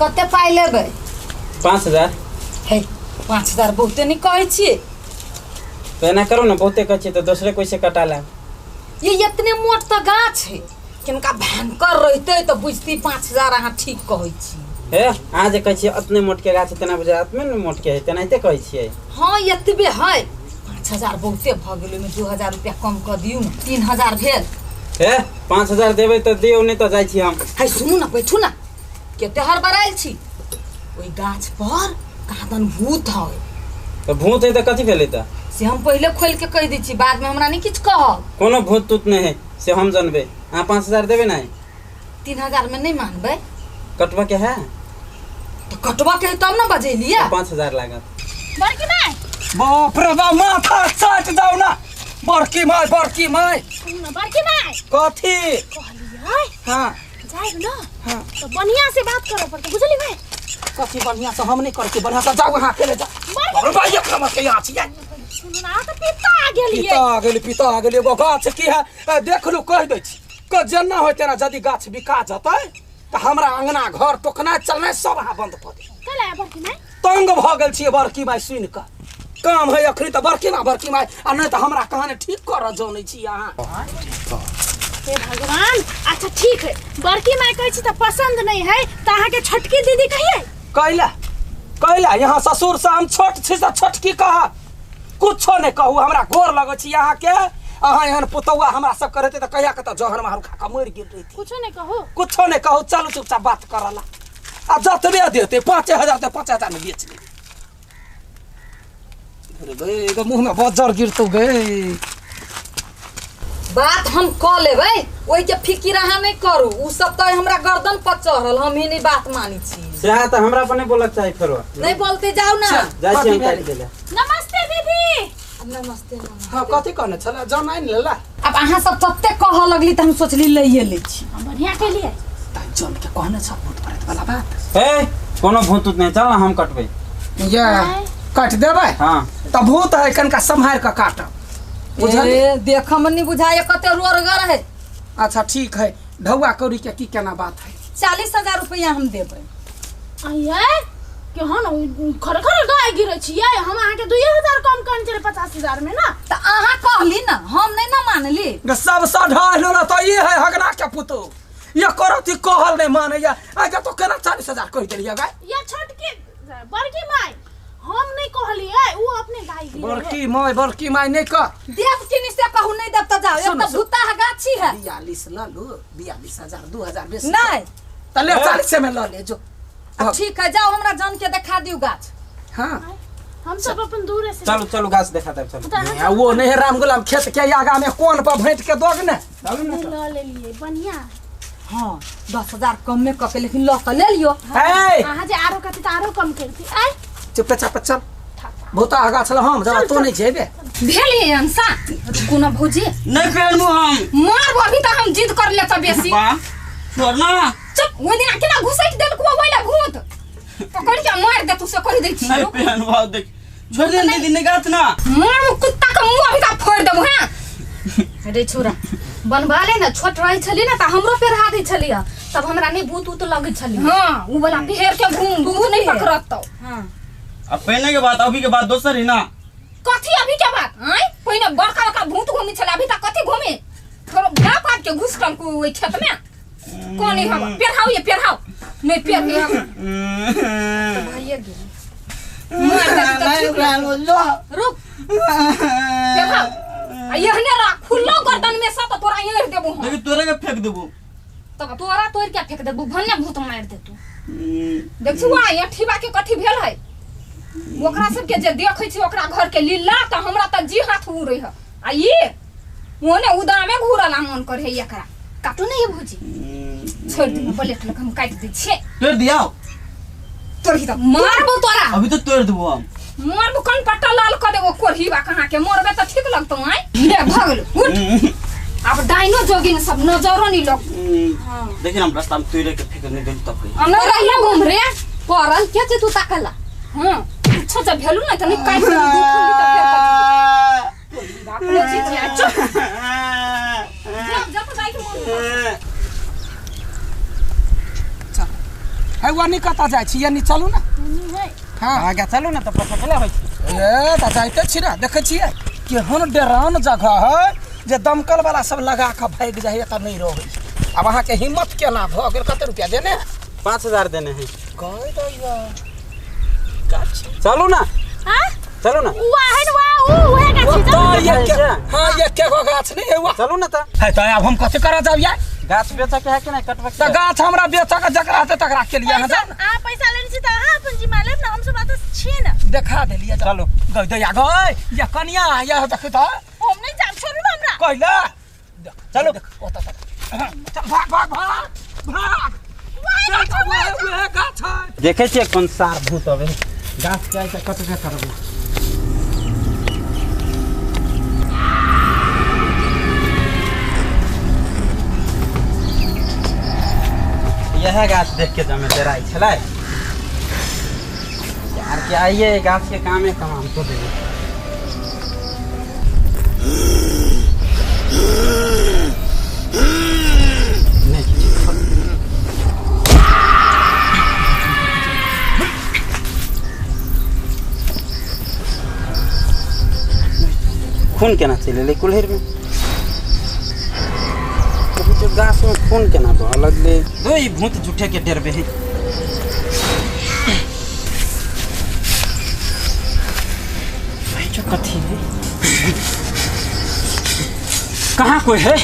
कते पाइ लेबै? 5000। हे 5000 बहुते नहि कहै छियै। तऽ एना करू ने, बहुते कहै छियै तऽ दोसरे कोइ से कटा लेब। ये इतने मोट तऽ गाछ है, किनका भयंकर रहितै तऽ बुझती 5000 अहाँ ठीक कहै छी। हे अहाँ जे कहै छियै अतने मोटके गाछ है, तेना बुझाय अतने ने मोटके है, तेनाहिते कहै छियै। हँ एतबे है। 5000 बहुते भऽ गेल, ओहिमे 2000 रुपया कम कऽ दियौ ने, 3000 भेल। हे 5000 देबै तऽ दियौ, नहि तऽ जाइ छी हम। है सुनू ने, बैठू ने, कते हड़बड़ायल छी। ओहि गाछ पर कहाँदन भूत है। तऽ भूत है तऽ कथी भेलै? तऽ से हम पहिले खोलि के कहि दै छी, बादमे हमरा नहि किछु कहब। कोनो भूत तूत नहि है से हम जानबै। अहाँ 5000 देबै ने? 3000 में नहीं मानबै। कटबऽ के है? तऽ कटबऽ के है तब ने बजेलियै। 5000 लागत। बड़की माय, बाप रे बाप, माथा चाट जाउ ना। बड़की माय, बड़की माय, सुनू ना बड़की माय। कथी? कहलियै हाँ जाइब ना। हाँ। तो बढ़िया से बात करऽ पड़तै, बुझली भाई? कथी बढ़िया से? हम नहीं करै बढ़िया से, जाउ अहाँ अकेले जाउ। अरे भाई, एक नंबर के यहाँ छियै। सुनू ना, तऽ पिता आ गेलियै। पिता आ गेली, पिता आ गेली। एगो गाछ की है, देखलू, कहि दै छी क जेना होय तेना यदि गाछ बिका जेतै तऽ हमरा अंगना घर टोकनाइ चलनाइ सब अहाँ बंद कऽ देब। कल आया बड़की माय? तंग भऽ गेल छियै बड़की माय सुनि कऽ। काम है अखनी तऽ बड़की माय, बड़की माय, आ नहि तऽ हमरा कहानी ठीक करऽ जनै छी अहाँ। हे भगवान। अच्छा ठीक है, बड़की माय कहै छी तऽ पसंद नहीं है तऽ अहाँके छोटकी दीदी कहियै। कैला कैला यहाँ ससुर से हम छोट छी से छोटकी कह कुछो नहीं कहू। हमरा गोर लगै छी अहाँके। अहाँ एहन पुतौआ हमरा सब के रहतै तऽ कहिया के तऽ जहर मारू खा कऽ मरि गेल रहिती। कुछो नहीं कहू? कुछो नहीं कहू, चलू चुपचाप बात करला। आ जतबे देते 5000 तऽ 5000 में बेच लेबै। अरे गै, एगो मुँह में बज्जर गिरतौ गै। बात हम कऽ लेबै, ओहिके फिकिर अहाँ नहि करू। ओ सब तऽ हमरा गर्दन पर चढ़ल, हम ही नहि बात मानै छी। सएह तऽ हमरा पर नहि बोलक चाही फेरो। नहि बोलते, जाउ ना। जाइ छी हम कथी काटि दै लए। नमस्ते दीदी। नमस्ते नमस्ते। हाँ कथी कहने छलै? जन आनि लेला? अब अहाँ सब तते कहऽ लगली तऽ हम सोचली लैए लै छी। हम बढ़िया केलियै। ताहि जन के कहने छ भूत प्रेत वाला बात? हे कोनो भूत उत नहि, चल ना हम कटबै। ये काटि देबै? हाँ। तऽ भूत है, कनिका सम्हारि कऽ काटब, बुझलियै? ए, देखऽ मे नहि बुझाइए कते रोड़गर है। अच्छा ठीक है, ढौआ कौड़ी के की केना बात है? 40,000 रुपया हम देबै। आइए केहन खर खर गाय गिरै छियै। हम अहाँके 2000 कम कहने छलियै 50,000 में ना। तऽ अहाँ कहली ना, हम नहि ना मानली। गे सबसँ ढाइ लो तऽ ई है हगना के पुतोह, ये करती कहल नहीं मानैया। आइ तो केना 40,000 कहि देलियै गाय? या छोटकी बड़की माय, हम नहीं कहलियै, उ अपने गाय गिरै है। बड़की माय, बड़की माय नहीं कह। देब कि नहीं से कहू, नहीं देब तऽ जाओ। एक सुनू, तऽ सुनू। भूता है गाछी है। 42 लऽ लू, 42,000, 2000 बेसी। नहीं। तऽ ले 40 में लऽ ले जो। अब ठीक है, जाओ हमरा जान के देखा दियौ गाछ। हाँ हम सब अपन दूर से। चलू चलू गाछ देखा देब, चलू। तऽ अहाँ वो नहीं है राम गुलाम खेत के आगा में कोन पर भेंट के दोग ने। चलू ने। लऽ लेलियै बढ़िया। हाँ 10,000 कम में कऽ के लेकिन लऽ कऽ ले लियौ। हे अहाँ जे आरो कहती तऽ आरो कम करती। आइ चुपे चाप चल, भूता आगा छल हम जब तो नहीं जेबे। भेल ये अंसा? रुकू ना भौजी। नहि पेरनु हम। मारबो अभी तऽ हम जिद कर ले तऽ बेसी। वाह छोड़ ना। चुप, ओहि दिना केना घुसैट देलकौ ओहि ला भूत पकड़ के मार दे तू से कहि दै छी। नहि पेरनु, भाव देख छोड़ दे दीदी, नहीं गाछ ना। मारबो कुत्ता के मुंह अभी तक फोड़ देबो। हां रे छोरा बनवा ले ना, छोट रहै छली ना तऽ हमरो पेरहा दै छलियै, तब हमरा नहीं भूत उत लगै छली। हां उ वाला पेर के घूम, भूत नहीं पकड़त। हाँ अब पहले के बात अभी के बात दोसर है ना। कथी अभी के बात? आय पहिने बड़का बड़का भूत घूमी छले, अभी तक कथी घूमे? थोड़ा बाप आबि के घुसकल को ओहि खेत में। कोन हम पेरहाउ, ये पेरहाउ नहीं पेर हम भइए गेल। मार देतौ तऽ ठीक रहतौ। रुक पेरहाउ आ एहने राख खुल्लो गर्दन में से तऽ तोरा एड़ देबो हम। देखी तोरे के फेंक देबो। तब तोरा तोड़ के फेंक देबो, भन्ने भूत मारि देतौ। देखछु आ अठीबा के कथी भेल है? ओकरा सबके जे देखै छी ओकरा घर के लीला तऽ हमरा तऽ जी हाथ उड़ै है। आ ई ओने उदामे घुरल आ मन करे एकरा काटू नहीं है भौजी। छोड़ दिनो प्लेट लग हम काटि दै छियै। तोड़ दियाओ। तोड़ तऽ मारबो तोरा। अभी तो तोड़ देबो हम। मारबो कन पट्टा लाल कऽ देबो कोढ़ीबा कहाँ के, मरबे तऽ ठीक लगतौ। आइ ले भऽ गेलो उठ। अब डाइनो जोगिन सब नजरो नहीं लग। देखिन हम रास्ता में तोड़े के फेंक नहीं देल तब कही। हम रहिया घूम रे पड़ल के जे तू ताकला। हां कुछो जब भेलु ना त नहीं काटि देलु दू खुली त फेर कथी। बाप रे, जी, जी, चुप। जब जब जाइके मन। चल है वनी कतऽ जाइ छी यानी चलू ना हां आगे चलू ना त पैसा केला होइ छै ए त जाइते छी ना देखै छियै केहन डरान जगह है जे दमकल वाला सब लगा के भागि जाइ त नहीं रहै। अब अहाँ के हिम्मत केना भ गेल? कते रुपया देने? 5000 देने है। कहि दैया चलू ना हां चलू ना वाह है वाह उ उहे गाछी चलू। हां एके गो गाछ नहीं है चलू ना त है त अब हम कथि करऽ जाब यार? गाछ बेचऽ के है कि नहीं कटबे त गाछ हमरा बेचऽ के जकरा हेतै तकरा के लिए अहाँ जाउ ना। आ पैसा लेने छी त अहाँ अपन जिम्मा लेब ना, हम सब त छियै ना। देखा देलियै चलू गई दैया गई या कनिया या देखै त हम नहीं जाब छोड़ू ना हमरा कहिला चलू ओत त चल भाग भाग भाग भाग। वह गाछ है देखै छियै कोन सार भूत अबे गाछ के आइ त कटबे करबै। यह गाछ देख के जमे डराइ छलै यार के आइए गाछ के कामे तमाम तो देबै। खून केना चलि एलै कुल्हड़ि में? जो गाछ में खून केना बहऽ लगलै? दो ई भूत झूठे के डरबे है। जो कथी है? कहाँ कोई है?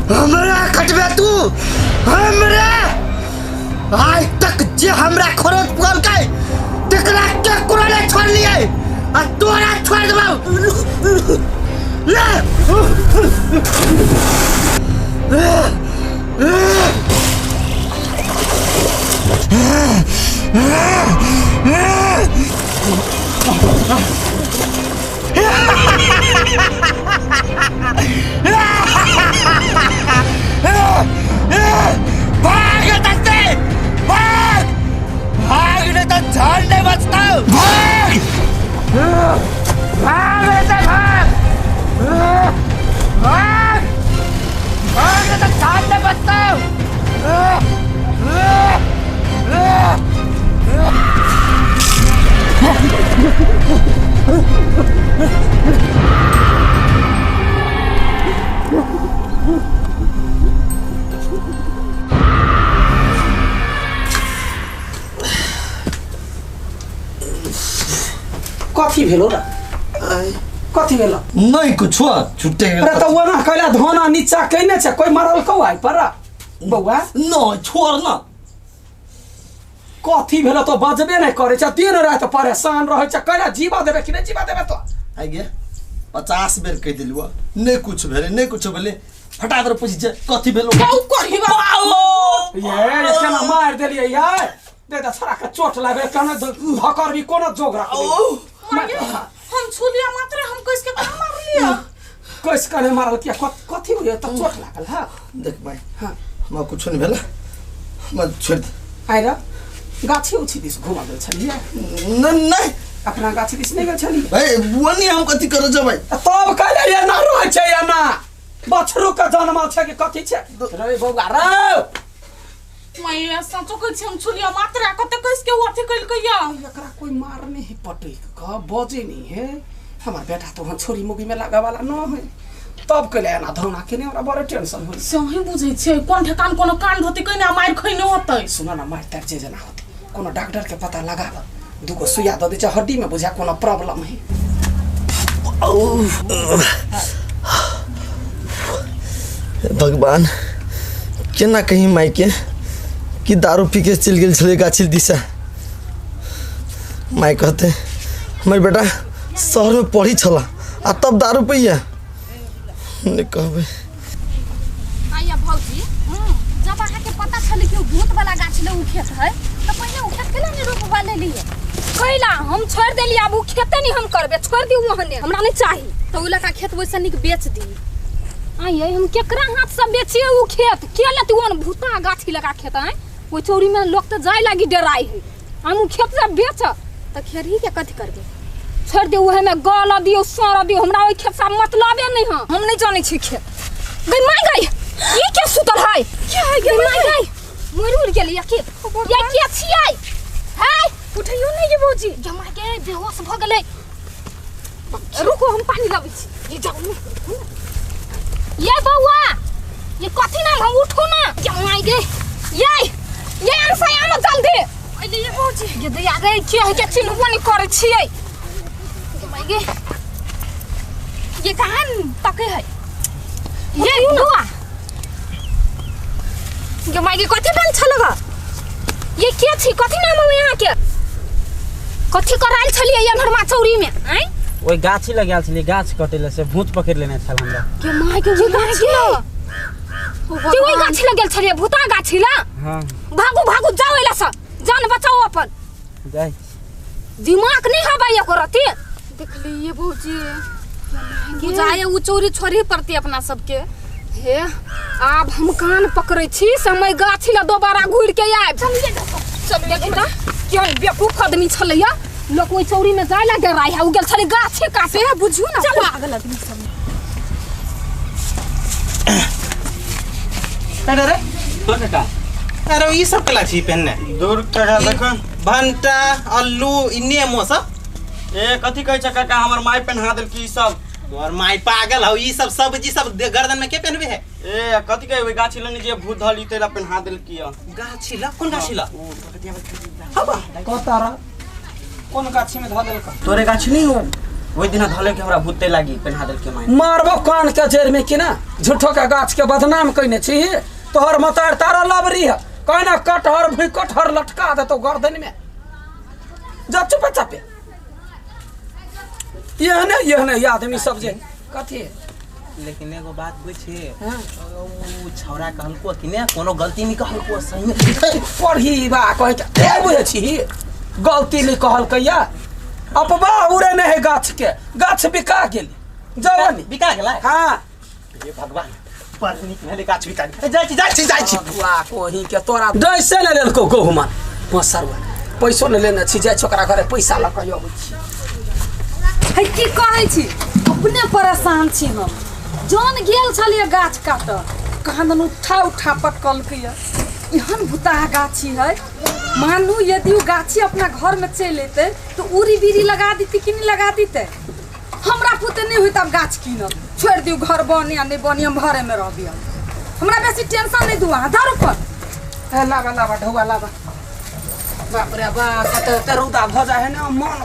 हमरा खटबे तू हमरा आज तक जे हमरा खरोच पुगलकै तकरा के कुराले छोड़ लिए आ तोरा छोड़ देबौ ले। भाग दस्ते भाग भाग नहीं तो जान नहीं बचता। भाग भाग नहीं तो भाग भाग भाग नहीं तो जान नहीं बचता। कथी भेलो रे? कथी भेलो? नहीं कुछो छुट्टे अरे त ओना कैला धोना नीचा कैने छै कोई मरल कौ आइ पर बौआ? न छोड़ ना। कथी भेलो तो बजबे नहीं करे छै दिन राति परेशान रहै छै कैला जीवा देबे कि नहीं जीवा देबे तो? आइ गे 50 बेर कहि देलु नहीं कुछ भेले नहीं कुछ भेले फटा दर पूछि जे कथी भेलो? ये केना मार देलियै यार दे द छोरा के चोट लागे केना धकर भी कोनो जोग रख हम छुलिया मात्र हम कस के कहाँ मार लिया? कस के मारल किया? कथी होय त चोट लागल? हां देख भाई हां हमरा कुछ नहीं भेला हमरा छोड़ दे। आइ रे गाछी उछी दिस घुमा गेल छलियै? नहीं नहीं अपना गाछी दिस नहीं गेल छलियै भाई वनी हम कथी कर जबै तब कहले एना रहै छै एना बछरू के जनमल छै कि कथी छै रे बौआ रे मैया सचो कहै छी हम छुलिया मात्र कते कस के अथी कइलकै या एकरा कोई मारने ही पटक क बजे नहीं है। हमार बेटा तो वहाँ छोरी मुगी में लगा वाला न है तब कैले एना धौना केने हमरा बड़ टेंशन होई से अहीं बुझै छियै कोन ठेकान कोनो कांड होतै कहिना मारि खैने होतै। सुन न मारि तारि जे जना होतै कोनो डॉक्टर के पता लगाब दूगो सुइया दऽ दै छै हड्डी में बुझा कोनो प्रॉब्लम है। भगवान केना कहीं माई के कि दारू पी के चलि गेल छलै गाछी दिशा। माय कहते हमर बेटा शहर में पढ़ी छला आ तब दारू पिया नहीं कहबै। आया भौजी जब अहाँ के पता छलै कि भूत वाला गाछ ले उ खेत है त पहिने उ खेत केला नहीं रोपवा लेलियै कैला हम छोड़ देलियै आब उ खेते नहीं हम करबे छोड़ दियौ ओहने हमरा नहीं चाही त उ लका खेत वैसे निक बेच दी। आइए हम केकरा हाथ से बेचिए उ खेत के लेती ओन भूता गाछी लगा खेत है ओइ चौरी में लोग त जाय लागी डराई है हम उ खेत से बेच त खेरही के कथि करबे छोड़ दियौ ओहे में गल दियौ सड़ दियौ हमरा ओइ खेत से मतलबे नहीं है हम नहीं जानै छी खेत। गई my गई ई के सुतल है के है गई my गई मर उड़ गेली या के या के छियै है उठियो नहीं ये भौजी जमा के बेहोश भ गेलै। रुको हम पानी लाबै छी ये जाऊ ये बौआ ये कथि नाम हम उठो ना जमा गे ये आनसा आनो जल्दी अइले ये भौजी ये दया गई के है के चिन्हबो नहीं करै छियै जमा गे ये कहां तके है ये बौआ गे माई गे कथि भेल छलगा ये के छी कथि नाम है यहाँ के कथि करायल छलियै एम्हर चौरी में आइ ओइ गाछी लग गेल छलियै गाछ कटैले से भूत पकड़ लेने छल हमरा के माई के गाछी के ओइ गाछी लग गेल छलियै भूता गाछी ला। हां भागू भागू जाओ एला से जान बचाओ अपन जाय दिमाग नहीं हबै एको रति देखलियै भौजी बुझाए उ चोरी छोड़ी पड़ती अपना सबके। हे आब हम कान पकड़ै छी समय गाछी ला दोबारा घुरि के आयब। चलिए देखी त केहन बेवकूफ आदमी छलैया लोक ओइ चौरी में जाय ला डराइ है उ गेल छलै गाछे काटे बुझियौ ना पागल आदमी सब। अरे अरे हां काका अरे ई सब कला छी पहनने दूर काका देखो भंटा आलू ई नेमो सब ए कथि कहै छ काका हमर माय पहना देलकी ई सब। तोहर माय पागल हौ ई सब सब्जी सब गर्दन में के पहनबे है ए कथि कहै ओइ गाछी लनी जे भूत धली तेला पहना देलकी ह गाछी ल कोन गाछी ल कतारा कोन गाछी में ध देलक तोरे गाछी नहीं हो ओइ दिना धले के हमरा भूत लागी पहना देलकी माय मारबो कान के जड़ में कि ना झूठो के गाछ के बदनाम कइने छी तोहर मतार तारा लबरी है कहना कटहर भुइ कटहर लटका देतो गर्दन में जा चुपे चापे यहने आदमी सब जे कथी। लेकिन एगो बात पूछे उ छौरा कहलको कि ने कोनो गलती नहीं कहलको सही में पढ़ी बा कह के ए बुझे छी गलती नहीं कहलकैया अपवाह उड़े नहीं है गाछ के गाछ बिका गेल जवानी बिका गेलै। हां हे भगवान पर नीक भेलै गाछ बिका गेल जाइ छी जाइ छी जाइ छी बुआ कोही के तोरा दैसे ने लेलको गहुमा मसरुआ पैसो ने लेने छी जाइ छी ओकरा घरे पैसा लऽ के अबै छी। है की कहै छी अपने परेशान छी हम जौन गेल छलियै गाछ काटऽ कहाँ दन उठा उठा पटकलकै एहन भूताह गाछी है मानू यदि उ गाछी अपना घर में चलि अयतै तऽ उरी बीरी लगा देती कि नहीं लगा देतै। हमरा पुते नहीं होइत आब गाछ कीनल छोड़ि दियौ घर बने आ नहीं बने हम घरेमे रहबी हमरा बेसी टेंशन नहीं दू अहाँ धरू पर ए लाबा लाबा ढौआ लाबा बाप रे बाप कते रौदा भऽ जाइ है ने मन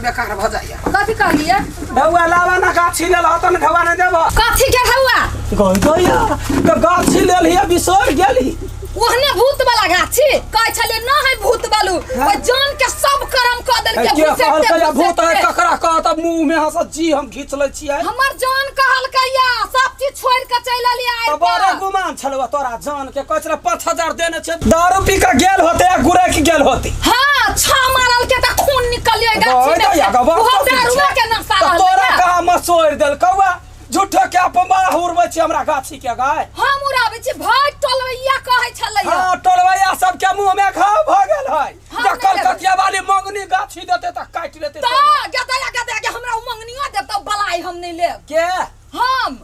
बेकार भऽ जाइए। कथी कहलियै ढौआ लाबा ना गाछी लेल हत ने ढौआ नहीं देबो कथी के ढौआ गई गया तऽ गाछी लेल हिया बिसरि गेली ओहने भूत वाला गाछी कहै छलियै न है भूत बालू ओइ जान के सब करम क देलकै के कहलकै भूत है ककरा कहत मुंह में हंस जी हम घीच लै छियै हमर जान कहलकै या सब चीज छोड़ के चलि एलियै त बड़ा गुमान छलौ तोरा जान के कहै छलै 5000 देने छै दारू पी के गेल होते या गुरे के गेल होते। हां छा मारल के त खून निकलियै गाछी में ओ दारूआ के नशा रहलै तोरा कहां मसोड़ देलकौ झूठो के अपमाह उड़बै छी हमरा गाछी के गाय हम उड़ाबै छी भाई टोलवैया कहै छलै। हां टोलवैया सब के मुंह में घाव भ गेल है जब कलकतिया वाली मंगनी गाछी देते त काटि लेते त गदया गदया के हमरा मंगनियो देब त बलाई हम नहीं लेब के हम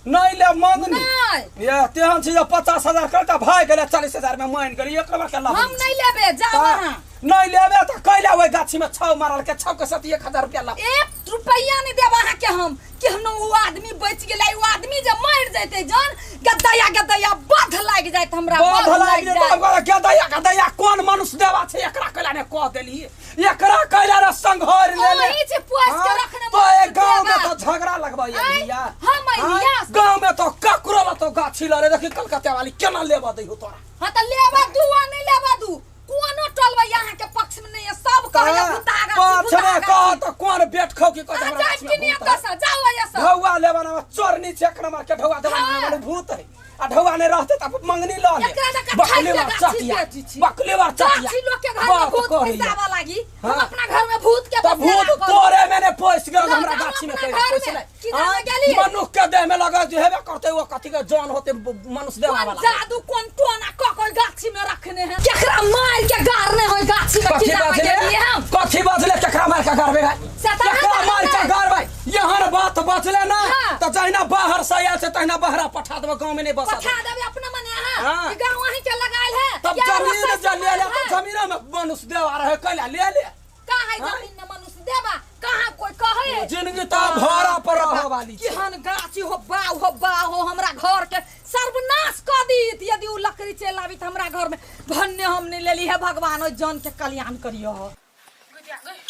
नहीं ले मंगनी नहीं ये तेहन छी जे 50,000 करता भाग गेलै 40,000 में मान गेलै एक नंबर के लाभ हम नहीं लेबे जाओ अहाँ। नहीं लेबे त कैला ओइ गाछी में छाव मारल के छाव के साथ 1000 रुपया ला। एक रुपया नहीं देब अहाँ के हम। केहनो उ आदमी बच गेलै, उ आदमी जे मर जैते जन गदया गदया बध लागि जाइत हमरा, बध बध लागि लागि जाइत जाइत। हमरा। गदया गदया कोन मनुष्य देवा छै? एकरा कैला ने कह देली, एकरा कैला ने संघर ले ले। ओही छै पोस के हाँ, रखने तो ए मनुष्य गांव में देवा। तो झगड़ा लगबै आँय, एलिया। हम एलिया। हाँ, गांव में तो ककरो ला तो गाछी लरे देखी कलकत्ता वाली केना लेबा दै हो तोरा। हाँ त लेबा दू आ नहीं लेबा दू, कोनो टोलवा यहाँ के पक्ष में नहीं है, सब कहैया भूता गाछी, पक्ष भूता में कह गाछी। तो कोन बेट खाऊ की कहत अहाँ हमरा जाइब गाछी कि में नहीं भूत है। एतऽ से? जाउ एतऽ से। ढौआ लेबा ना चोरनी छै, एक नंबर के ढौआ देबा हाँ। ना भूत है। आ ढौआ नहीं रहते तब मंगनी ल ले। एकरा जकाँ बकले खाइ के बार गाछी चटिया, बेचै छी। बकले बार चटिया। गाछी लोग के घर में बात भूत कहैया। घुसाबऽ लागी। हम हाँ। अपना घर में भूत के तब बसेरा भूत करब। तोरे में ने पैस गेल ना, हमरा जाउ गाछी में अपना कहिया घर पैस में। नहीं। कि जामे हाँ? गेलियै? मनुख के देह में लगा जे हेबे करते वो कथी के जान होते मनुष्य देवा कोन वाला। जादू कोन टोना क के गाछी में रखने हैं, केकरा मार के गारने होय गाछी में? कथी कि जामे बजले? गेलियै हम? कथी बजले? केकरा मार के गारबे गाय? से तऽ अहाँ केकरा मार के जानबै। गारबै? यहाँ बात बजले ना हाँ। त जहिना बाहर से आयल छै तहिना बाहरा पठा देबै, गाँव में नहीं बसत। पठा देबै अपना मने अहाँ। हाँ। ई गाँव अहीं के लगायल है। तब या जमीन रसोई जे ले ले सामान त है। जमीन में मनुष्य देवा रहे कैला ले ले। कहाँ है हाँ? जमीन में मनुष्य देवा? कहाँ कोई कहे? जिंदगी तो भरा पर रह वाली छै। केहन गाछी हो बा हो बा हो, हमरा घर के सर्वनाश क दीत यदि उ लकड़ी चलि आबित हमरा घर में। भन्ने हम नहीं लेली है भगवान ओहि जन के कल्याण करियो। बुढ़िया गई,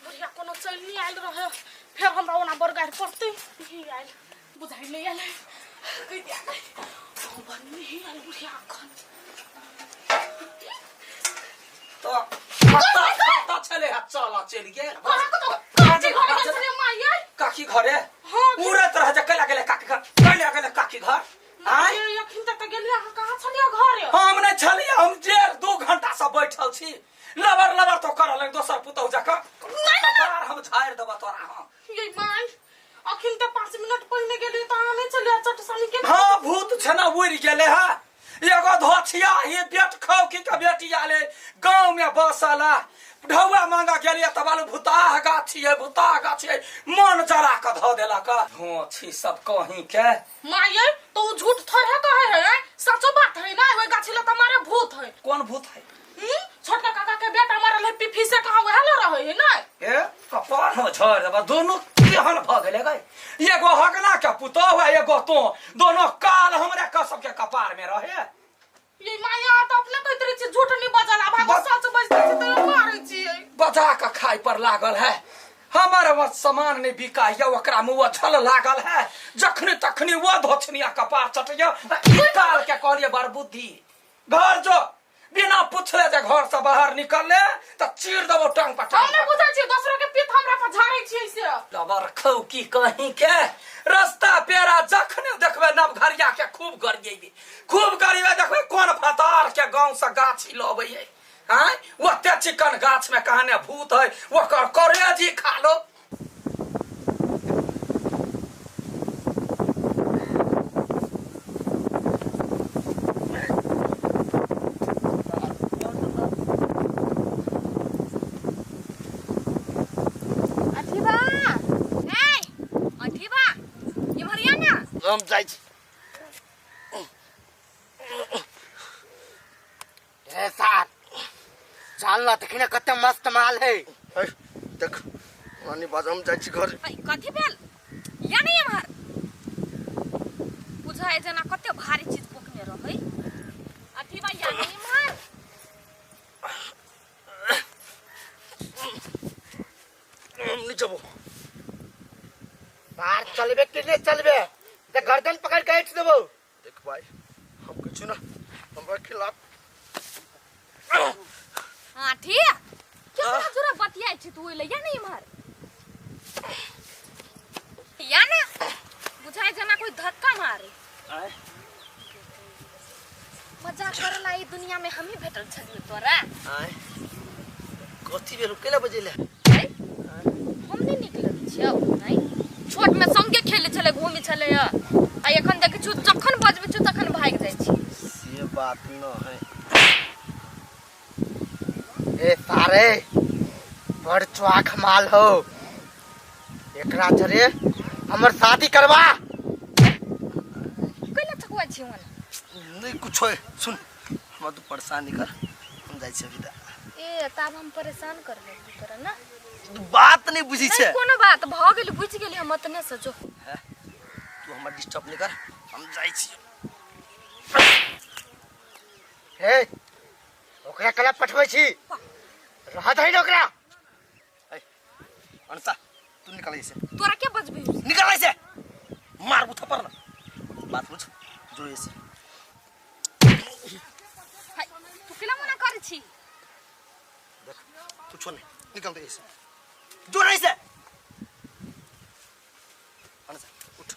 बुढ़िया कोनो चलि नहीं आयल रहे, फेर हमरा ओना बड़ गारि पड़तै। नहीं आयल बुझाइ नहीं आयल। गैया गई, भन्ने नहीं आयल बुढ़िया अखन। तो कत्ता कत्ता छले हा चल चलि गेल। कहाँ कतौ काची घरे गेल छलियै माय यै? काकी घरे? हाँ। उड़ैत रह जे कैला गेलै काकी घर, कैला गेलै काकी घर? आँय? ये अखन तक तऽ गेलियै अहाँ कहाँ छलियै घरे? हम नहीं छलियै, हम 1.5-2 घंटा से बैठल छी। लबर लबर तो करल दोसर पुतहु जकाँ। कपार हम झाड़ि देबऽ तोरा हम। ये my अखन तऽ 5 मिनट पहिने गेलियै तऽ अहाँ नहि छलियै चटसानी के। हाँ भूत छै ना उड़ि गेलै हा। एगो धोछिया ही बेट खाऊ की के बेटी आले गाँव में बसला ढौआ मांगा गेलियै तब आलू भूताह गाछी है, भूताह गाछी है, मन जरा के धऽ देलक। धोछी सब कहीं के। माय यै तो उ झूठ थोड़े कहे है, सचो बात है ना। ओइ गाछी लग तऽ मारे भूत है। कोन भूत है? छोटका काका के बेटा मारल है पिफी से, कहाँ वएह लऽ रहै है ना। ए कपार हम झाड़ि देबऽ दोनों केहन भऽ गेलै गै। एगो हगना के पुतोहु आ एगो तो, दोनों काल हमरे के सबके कपार में रहे। ये माया तऽ अपने कहैत रहै छियै झूठ नहीं बजल, आब अहाँ सच बजै छियै तऽ मारै छियै। बजा के खाय पर लागल है। हमर वो सामान नहीं बिकाइया, ओकरा में वो झल लागल है। जखनी तखनी वो धोछनिया कपार चटैया। ई काल के कहलिए बड़ बुद्धि घर जो बिना पूछले जे घर से बाहर निकलले त चीर देबो टांग पर हम टांग। नहि बुझै छियै दोसरो के पीठ हमरा पर झाड़ै छियै से। लबर खौ की कहीं के रास्ता पेरा जखने देखबै नवघरिया के खूब गरियेबे, खूब गरियेबे। देखबै कोन फतार के गांव से गाछी लबैये। आँय ओते चिकन गाछ में कहने भूत है, ओकर करेजी खा लो। अठीबा, ए अठीबा, इम्हर आ ना। हम जाइ छी। ए सार चल ना, देखी ना कते मस्त माल है। देख रानी बाज हम जाइ छी घर। है, कथी भेल? या नहीं एम्हर बुझाइ जेना कते भारी चीज पोखने रहै। अठीबा या नहीं एम्हर। हम नहीं जबो। बाहर चलबे कि नहीं चलबे? ते गर्दन पकड़ के ऐठ देबो। देख भाई हम कुछ ना हमरा खिलाफ। हाँ ठीक, केकरा जोरा बतियाइ छी तू ओइ ले? या नहीं एम्हर या ना, बुझाइ जेना कोई धक्का मारे। मजाक करला ई दुनिया में हम ही भेटल छलियै तोरा। आय कथी भेल? केला बजेले? हम नहीं नीक लगै छियौ? नहीं छोट में संगे खेले छलै, घूमे छलै आ एखन देखै छियौ जखन बजबै छियौ तखन भागि जाइ छी। से बात न है। ए सारे बड़ चुआख माल हो, एकरा जरे हमर शादी करवा। कैला थकुआ छी ओना? नहीं कुछ है, सुन हमरा तू परेशान नहीं कर, हम जाइ छी अभी। ए तब हम परेशान कर लेली तोरा ना। तू बात नहीं बुझी छे। नहीं कोनो बात भ गेल, बुझि गेली हम अतने से जो। तू हमरा डिस्टर्ब नहीं कर, हम जाइ छी। हे ओकरा कला पठबै छी, रहत है ओकरा। ए अनसा तू निकल ऐसे। तोरा के बजबी? निकल ऐसे, मारबू थप्पड़ ना। बात बुझ जो ऐसे। तू केला मना करै छी? देख तू छोड़ नहीं, निकल दे ऐसे, जो नहीं से। अनसा उठ,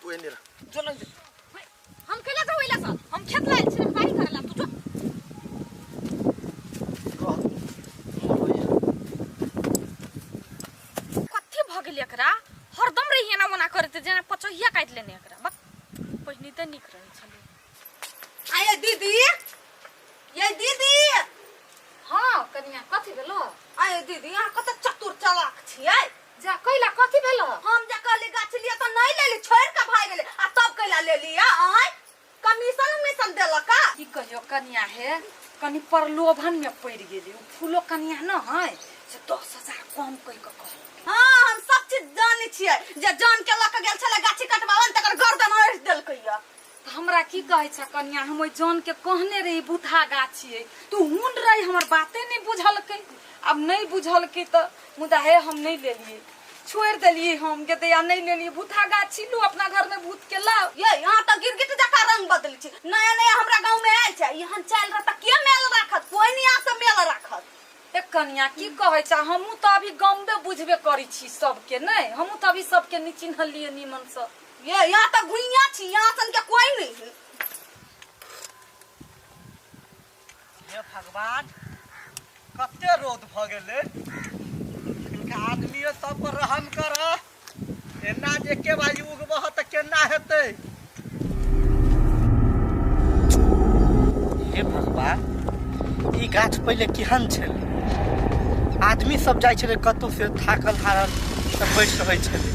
तू एने रह, जो नहीं से। हम केला जाऊ इला से, हम खेत लायल छी पानी करला, तू जो। कथी भ गेल एकरा? हरदम रही एना मना करते जेना पचहिया काटि लेने एकरा। बक पहिने त नीक रहै छलै। आये दीदी, ये दीदी। हां कनिया कथी भेलो? आये दीदी अहाँ कत चतुर चालाक छियै। जा कैला कथी भेलो? हम जे कहली गाछ लिया त नहीं लेली, छोड़ के भाग गेले आ तब कैला लेली। आय कमीशन उमीशन देलक का? की कहियो कनिया हे, कनि प्रलोभन में पड़ गेली। उ फूलो कनिया न है से 10,000 कम कहि के कहल। हां हम सब चीज जानै छियै, जे जान के लक गेल छले गाछी कटबावन तकर गर्दन ओढ़ देलकै। त हमरा की कहै छ कनिया, हम ओइ जान के कहने रही बुथा गाछी है, तू हुन रही हमर बाते नहीं बुझलकै। अब नहीं बुझलकै त मुदा हे हम नहीं लेलिए, छोड़ देलिए हम के दया नहीं लेलिए। भूथा गाछी लू अपना घर में भूत के लाओ। ये यहाँ त गिरगिट जका रंग बदल छी, नया नया हमरा गांव में आयल छै, यहाँ चल रहा त के मेल राखत? कोई नहीं आ से मेल राखत। ए कनिया की कहै छ, हमहू त अभी गमबे बुझबे करै छी सबके, नहीं हमहू त अभी सबके नहीं चिन्हलिए नीमन से। ये यहाँ त गुइया छी, यहाँ सन के कोई नहीं। हे भगवान कते रौद भ गेलै, आदमी सब पर रहम कर। एना जे के बाजी उगबह त केना हेतै? हे भगवान ई गाछ पहिले केहन छलै, आदमी सब जाइ छलै कतौ से थाकल हारल त बैठ रहै छलै।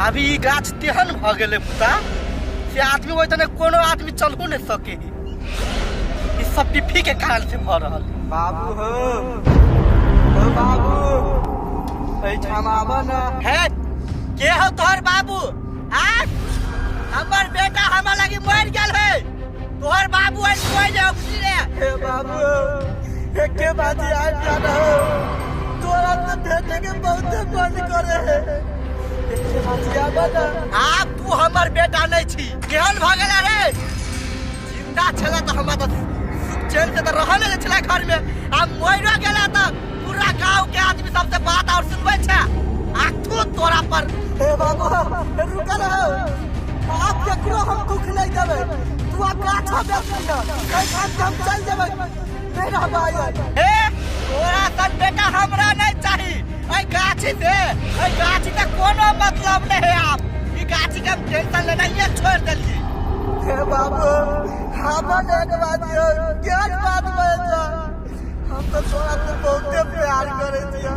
अभी ई गाछ तेहन भ गेलै पुता से आदमी ओहि तने कोनो आदमी चलहु नहि सके। ई सब पिफी के कारण से भ रहल। बाबू हो, ओ बाबू एहिठाम आबऽ न। हे के हो तोहर बाबू? आ हमर बेटा हमरा लगी मर गेल है, तोहर बाबू आज कोई नहीं बुझली रे। हे बाबू एके बाजी आबि जा हो, तोरा तो भेटे के बहुते मन करे है। एके बाजी आबऽ न। आब तू हमर बेटा नहीं छी, केहन भ गेल रे? जिंदा छला त हमरा त सुख चैन से त रहल नहीं छला घर में, आब मरियो गेला त पूरा गांव के आदमी सबसे बात और सुनबै छै। आ तू तोरा पर। हे बाबू रुकल हो, आप केकरो हम दुख नहीं देबै, तू आप गाछो बेच लिह, एहिठाम से हम चल जेबै, नहीं रहबै। हे तोरा सन बेटा हमरा नहीं चाही। एहि गाछी से, एहि गाछी के कोनो मतलब नहीं है। आप ई गाछी के हम टेंशन लेनाइए छोड़ देलिए। हे बाबू हमन एक बात केहन बात बजै छ, हम तो तोरा से बहुते प्यार करै छियै,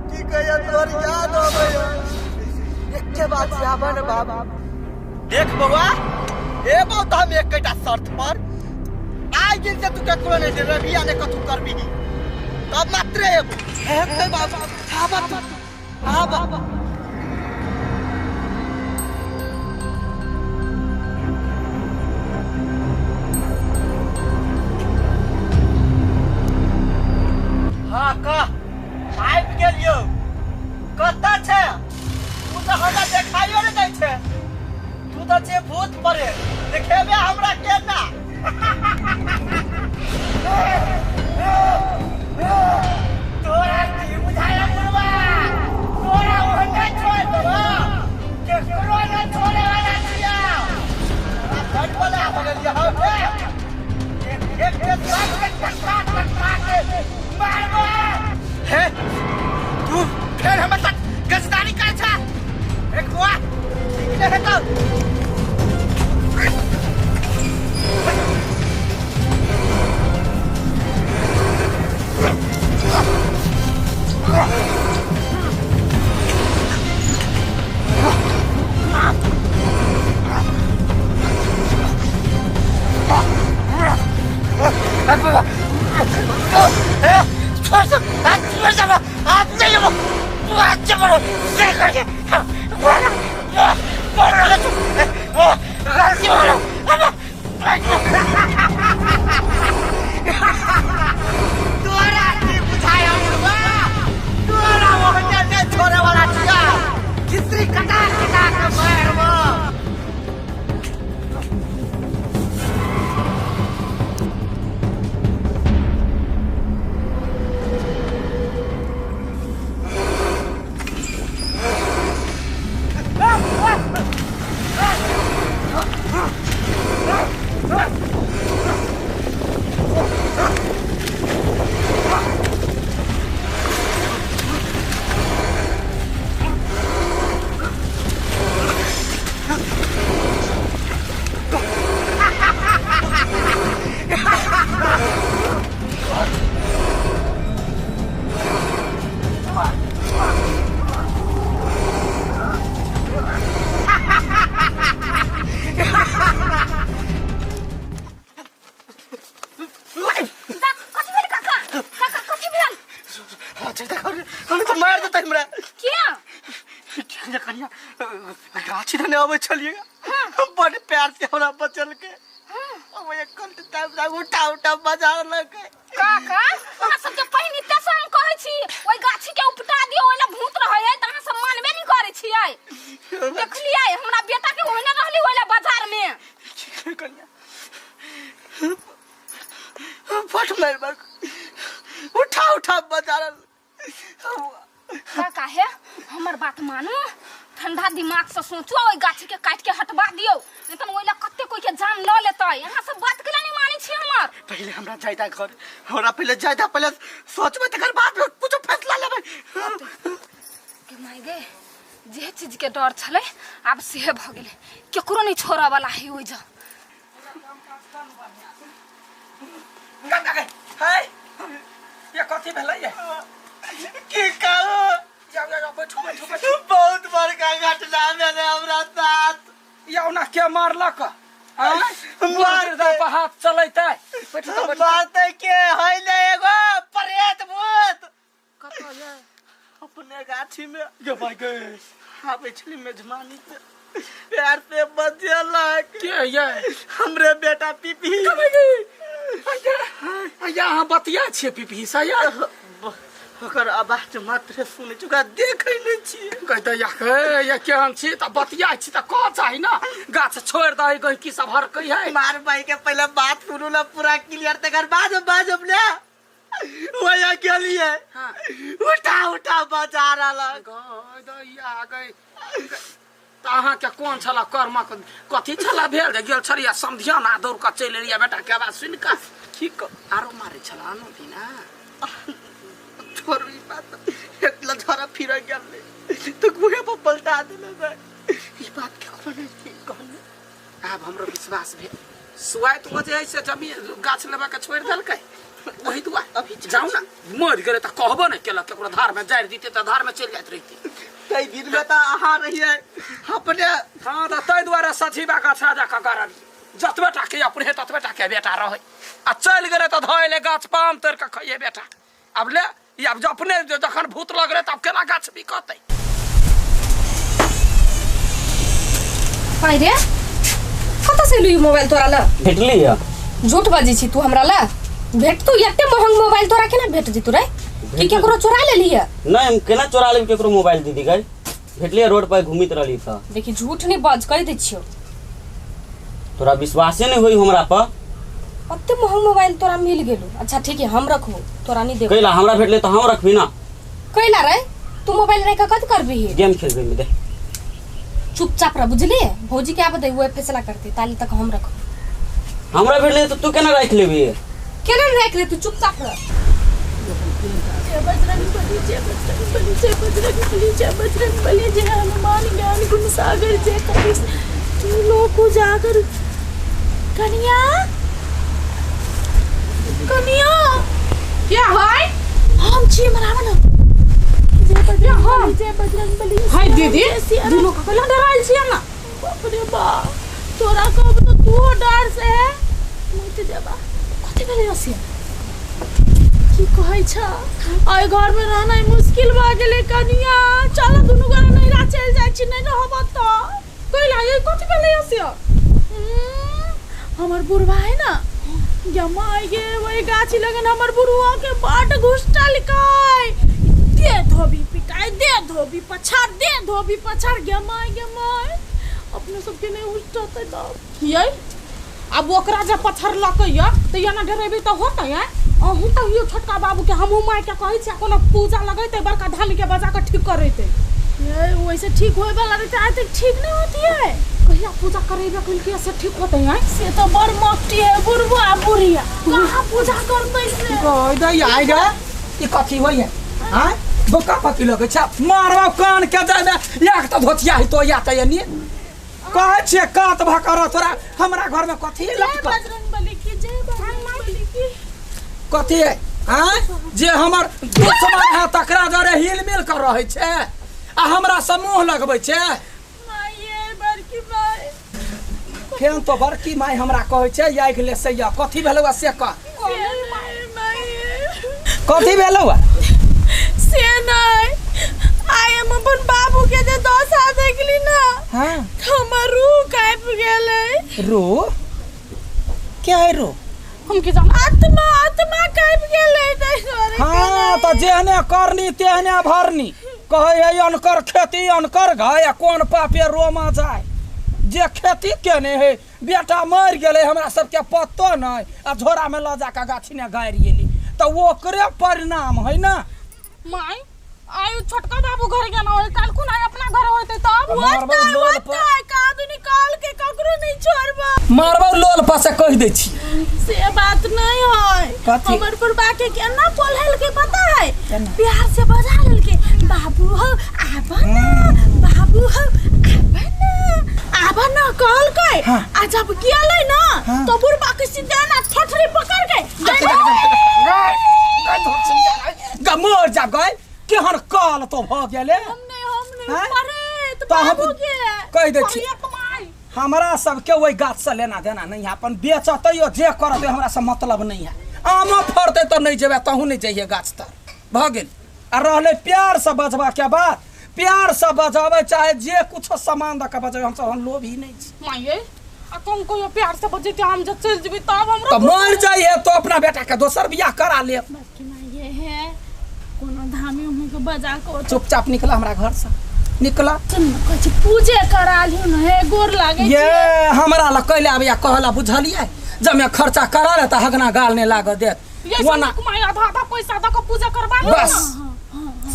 की कहियै तोहर याद अबैया। एके बात आबऽ ने बाबू। देख बौआ एबौ त हम एकटा शर्त पर, आइ दिन से तू केकरो नहीं देबही आ नहि कथू करबिही तब मात्रे एबौ। हे बाबू आबऽ तू आबऽ। हाँ कह आबि गेलियौ, कतऽ छै? तू तऽ हमरा देखाइयो नहि दै छै, तू तऽ छै भूत परे, देखेबे हमरा केना? तोरा की बुझाया बुढ़वा, तोरा ओहन नहि छोड़ देबौ, केकरो नहि छोड़े वाला छियौ। तोरा बड बला भऽ गेलियौ हौ। एक एक के सबके टकरा टकरा के मारबो। हे तू फेर हमर साथ गजदारी करै छ? एक बुआ ठीक नहि हेतौ। छोड़ दो, छोड़ दो, हाथ नहीं लो, हाथ चमड़ो, से करके, बोलो, बोलो तू, गलती बोलो, तोरा की बुझाया मुर्गा, तोरा वो नहीं छोड़े वाला छिया, कितनी कटा कटा के मारबो। गाछी धने आबै छलियै, बड़ प्यार से हमरा बचल के उठा उठा बजार लगे। काका अहाँ सब के पहिने ते से हम कहै छी ओइ गाछी के उपटा दियौ, ओइ ला भूत रहै है त अहाँ सब मानबे नहीं करै छियै। देखलियै हमरा बेटा के ओहने रहली ओइ ला बाजार में। कनिया फट मार मार उठा उठा बजार। काका हे हमर बात मानू, ठंडा दिमाग से सोचो, ओइ गाछी के काट के हटवा दियौ, नहीं त ओइ ला कते कोई के जान ल लेतै। अहाँ सब बात केला नहीं मानै छी हमर। पहले हमरा जायदा घर, हमरा पहले जायदा, पहले सोचबै तकर बाद कुछ फैसला लेबै। के my गे, जे चीज के डर छलै आब सेहे भ गेलै, केकरो नहीं छोड़ऽ वाला है ओइ जा। काका गे हाय, ये कथी भेलै ये? की कहू, जाओ जाओ बैठू बैठू बैठू। बहुत बड़का घटना भेलै हमरा साथ। यौ ना के मारलक? मार दे पर हाथ चलैतै। बैठू तो बैठू। मारतै के है ले एगो प्रेत भूत। कतौ ये? अपने गाछी में। गे भाई गे, आबै छली मेजबानी से प्यार से बजेलक। के ये? हमरे बेटा पीपी। अया अहाँ बतिया छियै पीपी से यार? ओकर आवाज मात्र सुनै छी, ओकरा देखै नहि छियै। कहै या हे या केहन छी त बतिया छी त कह चाही ना, गाछ छोड़ि दही गई की सब हरकै है। मार भाई के पहले बात सुनू ना पूरा क्लियर, तकर बाद बाजब ने। वही गेलियै, उठा उठा बजा रहल। गई गई त अहाँके कोन छला कर्मक कथी छला भेल जे गेल छलियै समधियाना दौड़ कऽ चलि एलियै बेटा के आवाज सुनि कऽ? की कह आरो मारै छला आनो दिना? छोड़ू ई बात, एकला झरा फिर गेल तो गुहे पर पलटा देले। ई बात केकरो नहीं कहने। आब हमरो विश्वास भेल। सुआइत बजे है से जमीन गाछ लेबा के छोड़ि देलकै, वही दुआरे अभी जाउ ना। मरि गेलै त कहबो नहि केलक, केकरो धार में जारि दितै त धार में चलि जाइत रहितै। तै दिन में त अहाँ रहियै अपने। हाँ त तै दुआरे सझीबा गाछ राजा के गरल, जतबे टा के अपने ततबे टा के बेटा रहै, आ चलि गेलै त धऽ एलै गाछ पाम तोड़ि कऽ खइयै बेटा। आब ले आब अपने जखन भूत लगलै तब केना गाछ बिकतै? पाइ रे, कतऽ से एलू ई मोबाइल तोरा लग? भेटली या। झूठ बाजै छी तू हमरा लग? भेटतौ एते महंग मोबाइल तोरा केना भेट जेतौ रे? की केकरो चोरा लेली है? नहीं, हम केना चोरा लेब केकरो मोबाइल दीदी गई? भेटली रोड पर घूमित रहली त। देखी झूठ नहीं बाज, कहि दै छियौ। तोरा विश्वासे नहीं होई हमरा पर। कते महंग मोबाइल तोरा मिल गेलो? अच्छा ठीक है, हम रखबो, तोरा नहीं देबो। कैला हमरा भेटले त हम रखबी ना। कैला रे तू मोबाइल रख के कथि करबी? गेम खेलबे में दे। चुपचाप रह बुझली, भौजी के आबे दे, वो फैसला करते, ताली तक हम रखबो। हमरा भेटले त तू केना राख लेबी? केना राख ले, तू चुपचाप रह। जय बजरंगबली, जय बजरंगबली, जय बजरंगबली, जय बजरंगबली, जय हनुमान ज्ञान गुण सागर, जय कपीस लोक उजागर। कनिया कनिया क्या है? हम छी मनावन। जय बजरंगबली, जय बजरंगबली। हाय दीदी, दुनू के कला डराइल छी ना? बाप रे बाप, तोरा कहब तो तू डर से मुइत जबा। कथि भेलै हसिया? की कहै छ एहि घरमे रहनाइ मुश्किल भऽ गेलै कनिया। चल दुनू गोरे नैहरा चलि जाइ छी, नहि रहब तऽ कैला ये कथी भेलै से? हमर बुढ़वा है ना गे माय गे, वही गाछी लगन हमर बुढ़वा के बड घुसटलकै। दे धोबी पिटाइ, दे धोबी पछाड़, दे धोबी पछाड़। गे माय गे माय, अपने सबके नहि उठतै तब। ये अब ओकरा जे पछड़लकै ये तऽ एना डरेबै तऽ होतै? अहूँ कहियो छोटका बाबू के, हमहूँ माय के कहै छियै कोनो पूजा लगेतै, बड़का धामी के बजा के ठीक करेतै। ये वैसे ठीक होए वाला रहते आज तक ठीक नहीं होती है। कहिया पूजा करेबे कइलकै से ठीक होतै? आय से तो बड़ मस्ती है बुढ़वा बुढ़िया, कहाँ पूजा करतै से? कह दै आइ गे, ई कथी होइए? आँय बोका पकी लगै छै, मारबौ कान के जाइमे एक तऽ धोतिया है तो या तऽ एनी कहै छियै कात भऽ कऽ रह। तोरा हमरा घरमे कथी जय लटकल बजरंगबली की जय, बजरंगबली की कथी है? आँय जे हमर दुश्मन है तकरा जरे हिल मिल कर रहै छै आ हमरा से मुँह लगबै छै। माये बड़की माय। फेन तो बड़की माय हमरा कहै छै आगि ले से या कथी भेलौ से कह। से नहीं माये, कथी भेलौ? से नहीं, आइ हम अपन बाबू के जे दशा देखली ना, हाँ, हमर रूह काँपि गेलै। रो क्या है रो? हम की जाना, आत्मा आत्मा काँपि गेलै ताहि दुआरे। हाँ तऽ जेहने करनी तेहने भरनी। कहै है अनकर खेती अनकर घाय आ कोन पापे रोमा जाय। जे खेती केने है बेटा मरि गेलै, हमरा सबके पतो नहि आ झोरामे लऽ जाकऽ गाछी ने गाड़ि एली तऽ ओकरे परिणाम है ना। माय आइ छोटका बाबू घर गेना होय, काल खुन आइ अपना घर होतै तब मारबौ लोल पर, कादू निकाल के ककरो नहीं छोड़बा। मारबौ लोल पर से कहि दै छी। से बात नहीं है। कथी? हमर बुढ़बा के केना पोल्हल के पता है? केना? प्यार से बजा लेलके, बाबू हो आब ना, बाबू हो आब ना, आब ना कहलकै। हाँ। आ जब गेलै ना हाँ। तो बुढ़बा के सीधा ना ठोठरी पकड़ के मर जा गए, केहन काल तो भऽ गेलै। हम नहीं, हम नहीं हाँ? परे तऽ हम बाबू के कहि दै छी कहलियै तऽ माय हमरा सबके ओहि गाछसँ लेना देना नहीं है। अपन बेचतै जे करतै हमरा से मतलब नहीं है। आमो फड़तै तऽ नहीं जेबै, तहूँ नहीं जइहे गाछ तर। भऽ गेल। आ रहलै प्यार से बजबा के बात, प्यार से बजाबै चाहे जे कुछो सामान दऽ के बजेबै, हमसब हम लोभी नहीं छी। माये आ कौन कहियो प्यार से बजेतै, हम जब चलि जेबै तब हमरा तऽ मरि जाइहे तो अपना बेटा के दोसर बियाह करा लेब। बड़की माय है कोनो धामी उमी के बजा के चुपचाप निकला हमरा घर से, निकला। सुन न, कहै छी पूजे करा लियौ न, हे गोर लागै ये हमरा लग कैले आबैया कहला बुझलियै, जब खर्चा करा ले तऽ हगना गाल नहि लागऽ देत। ये ओना सब माय आधा आधा पैसा दऽ के पूजा करबा लियौ बस ना।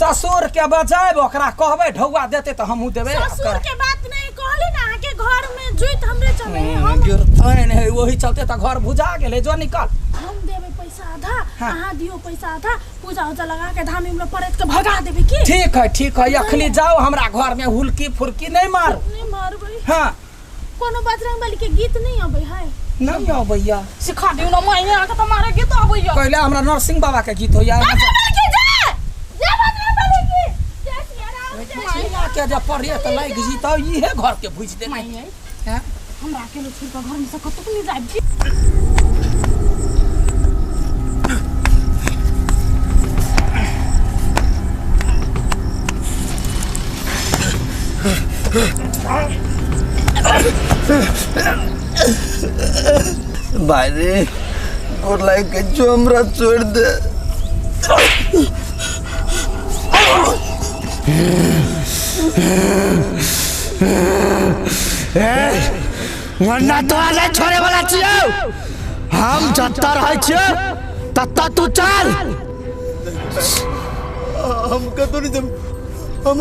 ससुर के बजायब, ओकरा कहबै ढौआ देतै तऽ हमहूँ देबै। ससुर के बात नहीं कहली ना, अहाँ के घर में जुइत हमरे चले हम गिरतैन है ओही चलते तऽ घर भुजा गेलै। जो निकल। हम देबै पैसा आधा, हाँ। अहाँ दियौ पैसा आधा, पूजा उजा लगा के धामी में परेत के भगा देबै की? ठीक है ठीक है, अखनी जाओ हमरा घर में हुलकी फुरकी नहीं मारू। नहीं मारबै। हाँ कोनो बजरंगबली के गीत नहीं अबै है? नहीं अबैया। सिखा दियौ ना माय, अहाँके तऽ मारे गीत अबैया। पहिले हमरा नरसिंह बाबा के गीत होइया। बजरंगबली की जय, जय बजरंगबली की जय, सिया राम जय। चिड़िया के जब पढ़िए तऽ लागि जीतौ, इहे घर के भुजि देतै। माय हैं? हमरा अकेले छोड़ि कऽ घर में से कतहु नहि जायब की? भाई रे गोर लाग के जो हमरा छोड़ दे। वरना तोरा नहीं छोड़े वाला छियौ। हम जत्ता रहै छियौ तत्ता तू चल। हम कतौ नहीं जब हम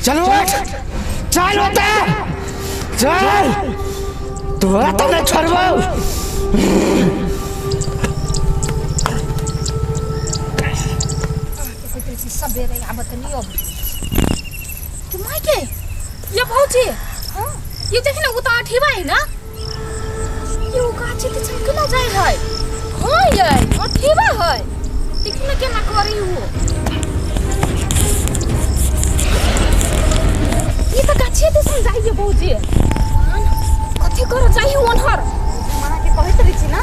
चल उठ, चल उठ, चल, तोरा तो नहीं छोड़बौ। सबेरे आबत नहीं अब कि माय के ये भौजी। हां ये देख ना, वो तो अठीबा है ना, ये वो गाछी ते चमकला जाय है। हां ये अठीबा है, देख ना केना करी वो। ये तो गाछी ते समझाइए भौजी। कथी कथी करो जाहि ओनहर माँ के कहैत रही छी ना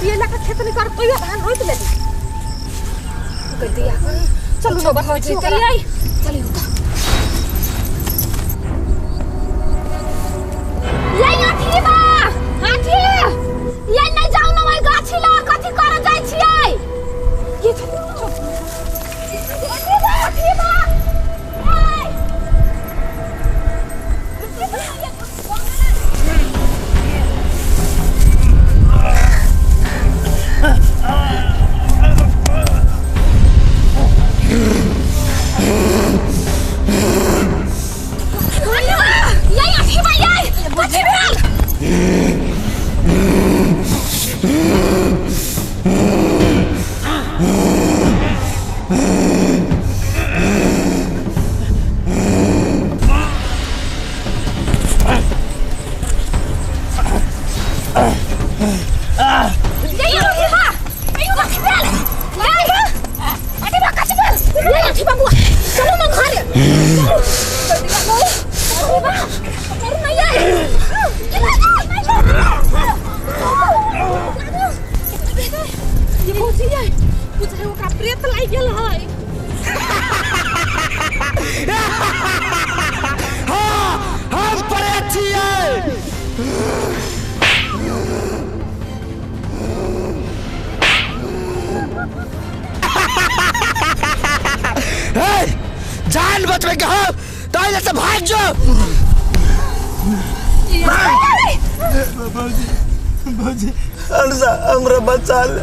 ये लका खेत नहीं कर तैयो धान रोप लेली गदिया चलू ना बस जेतै आई चलियो त ये अथी बा अथी ये नहीं जाऊ ना ओइ गाछी ला कथी कर जाय छियै ये चलू अथी बा अथी बा ए ये अथी बा ये कथी भेल ये अथी बा ये कथी भेल ये अथी बा कथी भेल ये अथी बा बुआ चलू ना घरे चलू अथी बा करू ना ये ये भौजी ये बुझाइ ओकरा प्रेत लागि गेल है। हाँ हम प्रेत छियै। हे, जान बचबे के हो तो एने से भाग जो। भौजी भौजी अनुसा हमरा बचा ले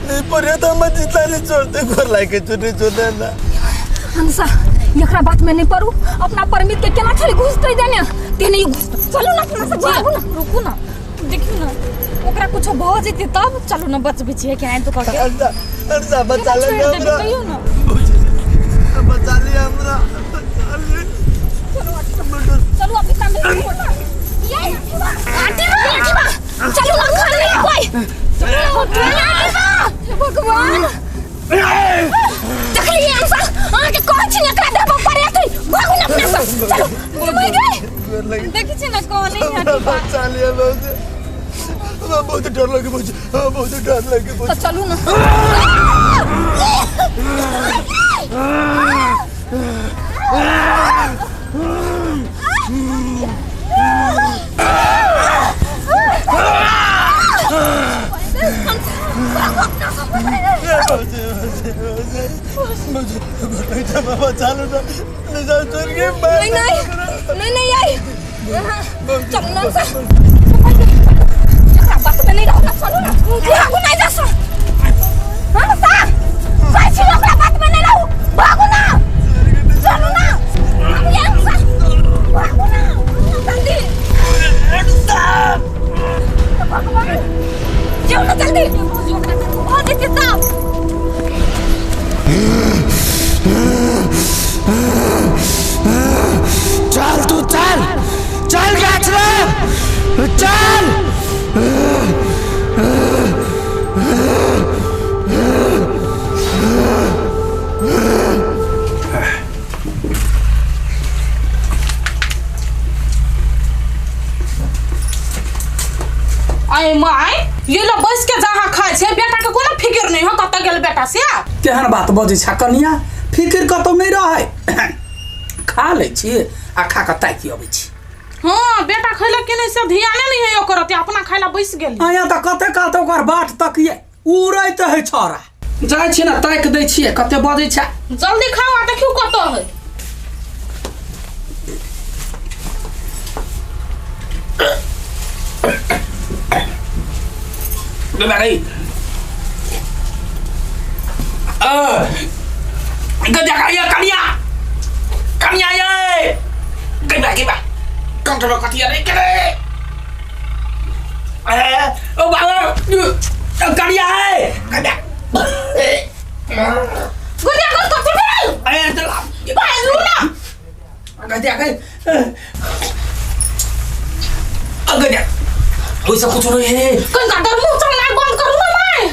नहीं पर तो हम जितना नहीं छोड़ते घर लाके छोड़े छोड़े ना। हंसा एकरा बात में नहीं पड़ू अपना परमित के केना छली घुसतै देने तेने ई घुसतै। चलू ना अपना से भागू ना रुकू ना देखियो ना ओकरा कुछो भ जेतै तब चलू ना बचबै छियै के आइन तो कह के अनुसा अनुसा बचा ले छोड़ि देबै हमरा कहियो ना। भौजी बचा ले हमरा बचा ले। चलू अभी काम ये आंटी आंटी बा चलू ना घर नहीं कोई चलू भगवान देखलिए हंसा अहाँ के कहै छी ने एकरा देबो पड़े थी भागू ना अपना सब चलू मर गए। देखै छी ना कहने ही हमरा बचा ले भौजी हमरा बहुत डर लगे भौजी हमरा बहुत डर लगे तो भौजी। चलू ना भौजी भौजी भौजी भौजी घर लाके हमरा बचा लो ना नहीं जाओ छोड़ के नहीं नहीं नहीं नहीं आई चलू ना हंसा एकरा बात में नहीं रहो ना चलू ना भागू नहीं जा हंसा कहै छी ओकरा बात में नहीं रहू भागू ना चलू ना भागू ये हंसा भागू ना जल्दी भगवान जाओ ना जल्दी हो जेतै तब। चल तू चल चल गाछ रे चल। आय my ये लो बैस के जहाँ खाय छै बेटा के कोनो फिक्र नहीं हो कतऽ गेल बेटा से। केहन बात बजै छ कनिया फिक्र कतौ नहीं रहै खा लै छी आ खा कऽ ताकि अबै छी। हाँ बेटा खैलक कि नहीं से ध्याने नहीं है ओकर ते अपना खाइला बैस गेल। आया तऽ कते कते ओकर बाट तकिए उड़ैत है छौड़ा जाइ छी ना ताकि दै छियै कते बजै छै। जल्दी खाओ आ देखियौ कतऽ है। गई गजा कनिया कनिया ये गई बा गई बा कंट्रोल कथिया रे के ए ओ बाबा कनिया है गजा गुड़िया को कथी भेल अरे चल बाजू ना गजा गई गजा ओइसा कुछ नहीं है कनिका डर मुंह चलना बंद करू ना my.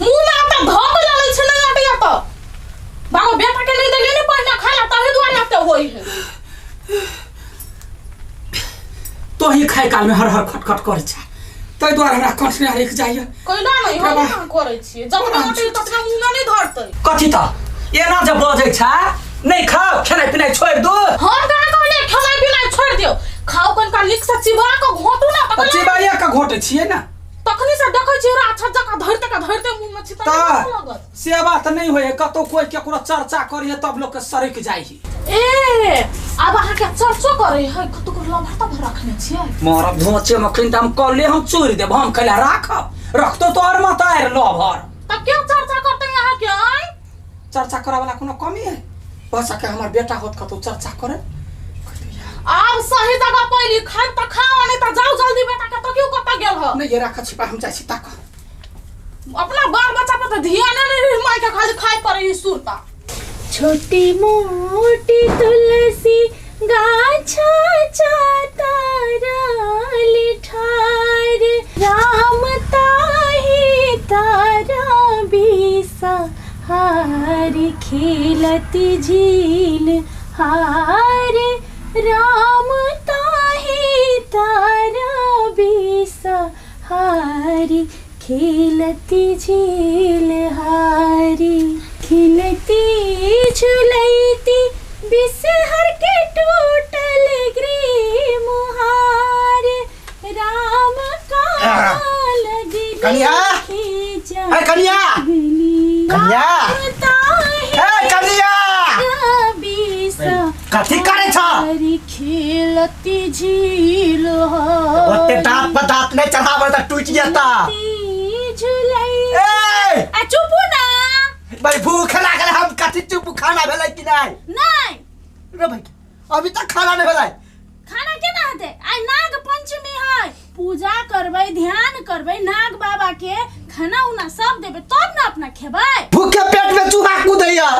मुंह में आता धक लगै छै नहीं अटैया तो बाबा बेटा के नहीं देलियै ने पहिने खाइला तहे दुआरे आते होय तोही खाय काल में हर हर खटखट करै छै ताहि दुआरे हमरा कंठ नहि हरकि जाइए। कोइला नहीं हम कहाँ करै छियै, जतना मोटे ततना मुंह नहीं धरतै। कथी त एना जे बजै छै नहीं खाओ खेनाइ पिनाइ छोड़ि दो। हम कहाँ कहलियै खेनाइ पिनाइ छोड़ि दियौ, खाओ कनिका नीक से चिबा कऽ घोटू ना तऽ चिबाइए के घोटै छियै ना। तखनी से देखै छियै राक्षस जकाँ धरते के धरते मुंह में छिता तऽ लगत। से बात नहीं होय, कतौ कोई केकरो चर्चा करिए तब लोग के सरक जाइ है। ए अब अहाँ के चर्चो करे है, कतौ को लभर तब रखने छियै। मरब धोचे मखन त हम कले हम चोरि देब, हम खैला राखब रखतो तो और मत आर लभर। तब क्यों चर्चा करते अहाँ के? आय चर्चा करे वाला कोनो कमी है? बस के हमर बेटा होत कतौ चर्चा करे। आब सही जगह पहली खान त खाओ नहीं त जाओ जल्दी बेटा के तो क्यों कत गेल ह? नहीं ये राख छिपा हम जाइ छी ताक। अपना बाल बच्चा पर त ध्यान नहीं रही माई के खाली खाए पर ई सुरता। छोटी मोटी तुलसी गाछा चातारा लिठार, राम ताही तारा बीसा हार खेलती झील हार, राम ताही तारा बीसा हार खेलती झील हारी, खिलती झुलैती बिसहर के टूटल गृह मुहार, राम का लगली कन्या ए कन्या कन्या ए कन्या कथी करे छ? खेलती झील ओते दांत पर दांत नहीं चढ़ावे त टूट जेता। ए आ चुप ना भाई, भूख लागल हम कथी चुप? खाना भेलै कि नहीं? नहीं रे भाई अभी तक खाना नहीं भेलै। खाना केना हेतै? आइ नाग पंचमी है, पूजा करबै ध्यान करबै नाग बाबा के, खाना उना सब देबै तब ना अपना खेबै। भूखे पेट में चूहा कूदैया।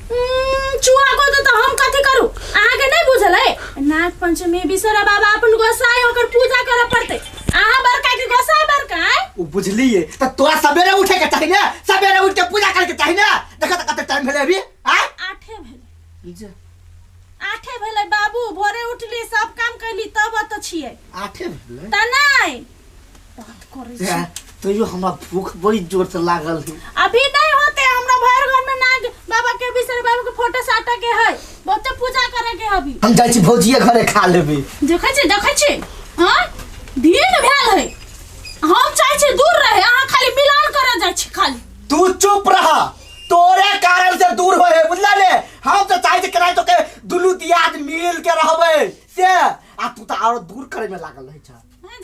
चूहा कूदे त हम कथी करू? अहाँ के नहीं बुझल है? नाग पंचमी बिसरा बाबा अपन गोसाई ओकर पूजा करे पड़तै। अहाँ बड़का के गोसाई बड़का है उ बुझलिए त तोरा सवेरे उठे के चाही ना, सवेरे उठ के पूजा करे के चाही ना। देखा त कते टाइम भेलै अभी? आ 8 भेलै। जा 8 भेलै बाबू, भोरे उठली सब काम कैली तब त छियै। 8 भेलै त नहीं बात करै छी तैयो हमरा भूख बड़ी जोर से लागल है। अभी नहीं होते, हमरा भर घर में नाग बाबा के बिसर बाबा के फोटो साटा के है, बहुते पूजा करे के अभी। हम जाइ छी भौजीए घरे खा लेबै। देखै छी देखै छी हां दिन भेल है, हम चाहै छी दूर रहे, अहाँ खाली मिलान करे जाइ छी खाली। तू चुप रह, तोरे कारण से दूर होए है बुझला ने। हम तो चाहै छी केना तो के दुनू दियाद मिल के रहबै से, आ तू त और दूर करे में लागल रहै छ।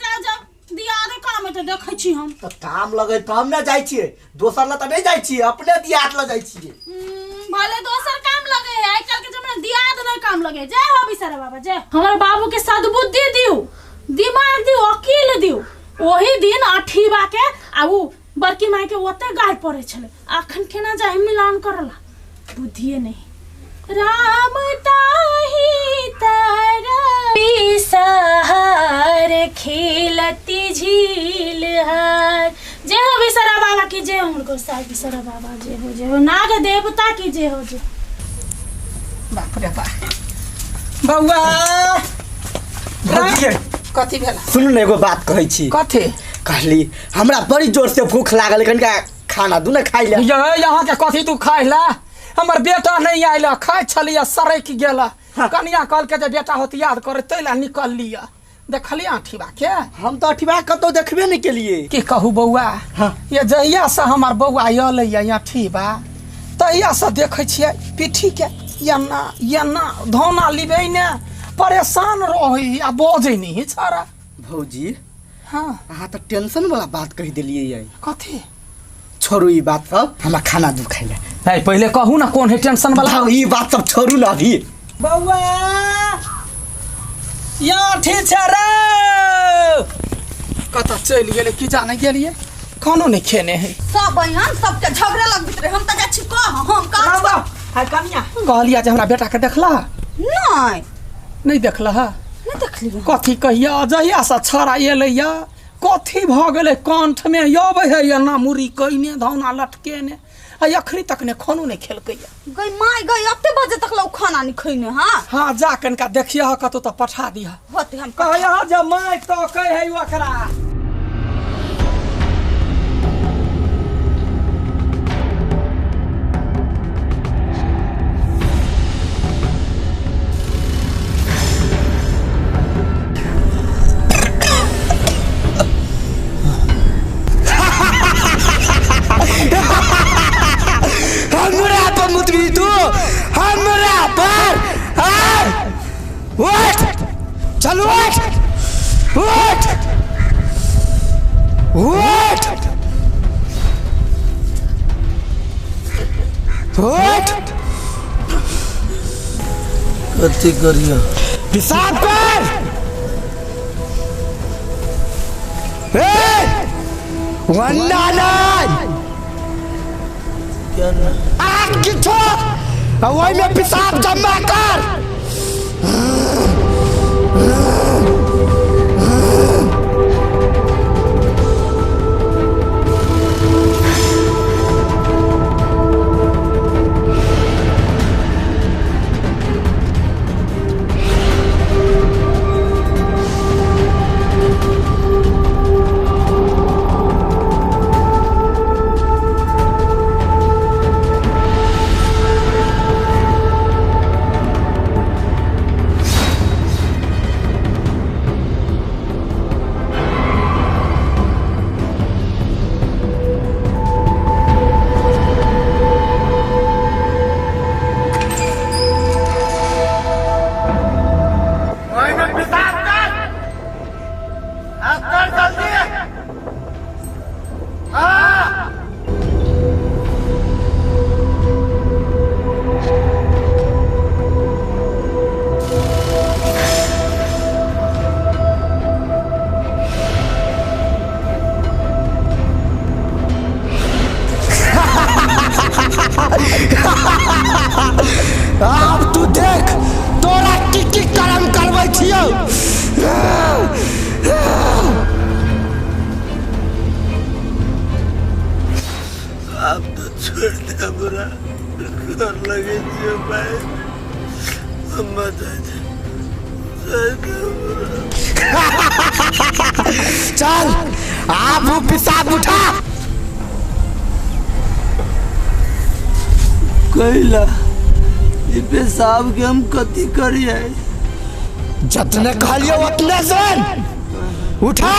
जाओ जाओ दियादे काम है त देखै छी हम। त काम लगे त हम ना जाइ छियै, दोसर ल त नहीं जाइ छियै, अपने दियाद ल जाइ छियै। भले दोसर काम लगे है, आइ काल के जमाना दियाद नहीं काम लगे। जय हो बिसरा बाबा जय। हमर बाबू के सद्बुद्धि दिउ, दिमाग दिउ, अकील दिउ। ओही दिन अठीबा के आ उ बड़की माई के ओते गाय पड़े छले, अखन केना जाय मिलान करला बुद्धिए नहीं। राम ताही तारा बिसहार खेलती झील हार, जय हो बिसरा बाबा की जय हो, गोसाई बिसरा बाबा जय हो, जय हो नाग देवता की जय हो जय। बाप रे बाप बौआ कथी भेला? सुनू ने एगो बात कहै छी। कथी? कहली हमरा बड़ी जोर से भूख लागल, कनिका खाना दू ना खाइ ले। ये यहाँ के कथी तू खाइ ला? हमर बेटा नहीं आयल, खाइ छलियै सरक गेल। कनिया कहलकै जे बेटा होत याद करे तै ला निकल लिअ। देखलियै अठीबा के? हम तऽ अठीबा कतौ देखबे नहीं केलियै। की कहू बौआ, ये जहिया से हमर बौआ अयलै अठीबा तहिया से देखै छियै पीठी के एना एना धौना लिबै ने, परेशान रहै आ बजै नहीं छाड़ा। भौजी हाँ अहाँ तऽ टेंशन वाला बात कहि देलियै यै। कथी? छोड़ू ई बात सब, हमरा खाना दू खाइ ले। नहीं पहले कहू ना कौन है टेंशन वाला। ई बात सब छोड़ू ना अभी। बौआ यहाँ ठीक छै रे, कतऽ चलि गेलै की जाने गेलियै, खानो नहीं खेने है। सब बहन सबके झगड़ा लगबैत रहे, हम तऽ जाइ छी कह हम कह। हाय कनिया कहलियै जे हमरा बेटा के देखला? नहीं नहीं देखला। नहीं देखलियै। कथी कहिया जहिया से छड़ा एलैया कथी भऽ गेलै, कंठ में अबै है एना मुड़ी कइने धौना लटकेने, आ अखनी तक ने खानो नहीं खेलकै गई my गई अते बजे तक लो खाना नहीं खइने। हां हां जा कनका देखिया कतो त पठा दिहा होते हम कहया जे my तो कह है ओकरा। उठ चल उठ उठ उठ उठ कथी करियो पेशाब कर। ए वन्ना नहीं आग किछो वही में पेशाब जमा कर। अब तू देख तोरा की की कर्म करबै छियौ। अब तो छोड़ दे हमरा घर लगे छियौ भाई हम जाय चल आप वो पेशाब उठा। कैला ई पेशाब के हम कथी करिए? जतने कहलियो उतने सुन उठा।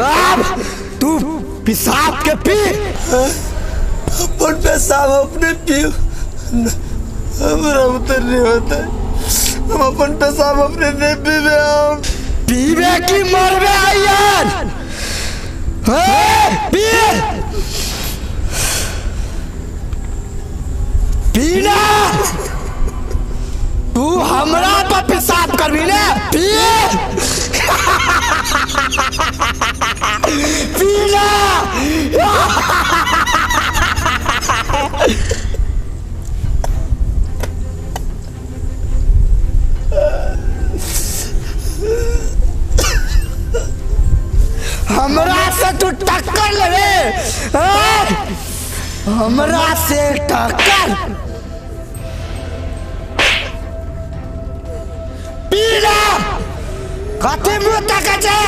अब तू पेशाब के पी। अपन पेशाब अपने पी हमरा उतर नहीं होता। हम अपन पेशाब अपने नहीं पीबे। हम पीबे की मरबे आयर। पी पीना तू हमरा पर पेशाब करबी ने। पी पीना। हमरा से तू टक्कर लेबे। हमरा से टक्कर पीना कथी मुँह तकै छै।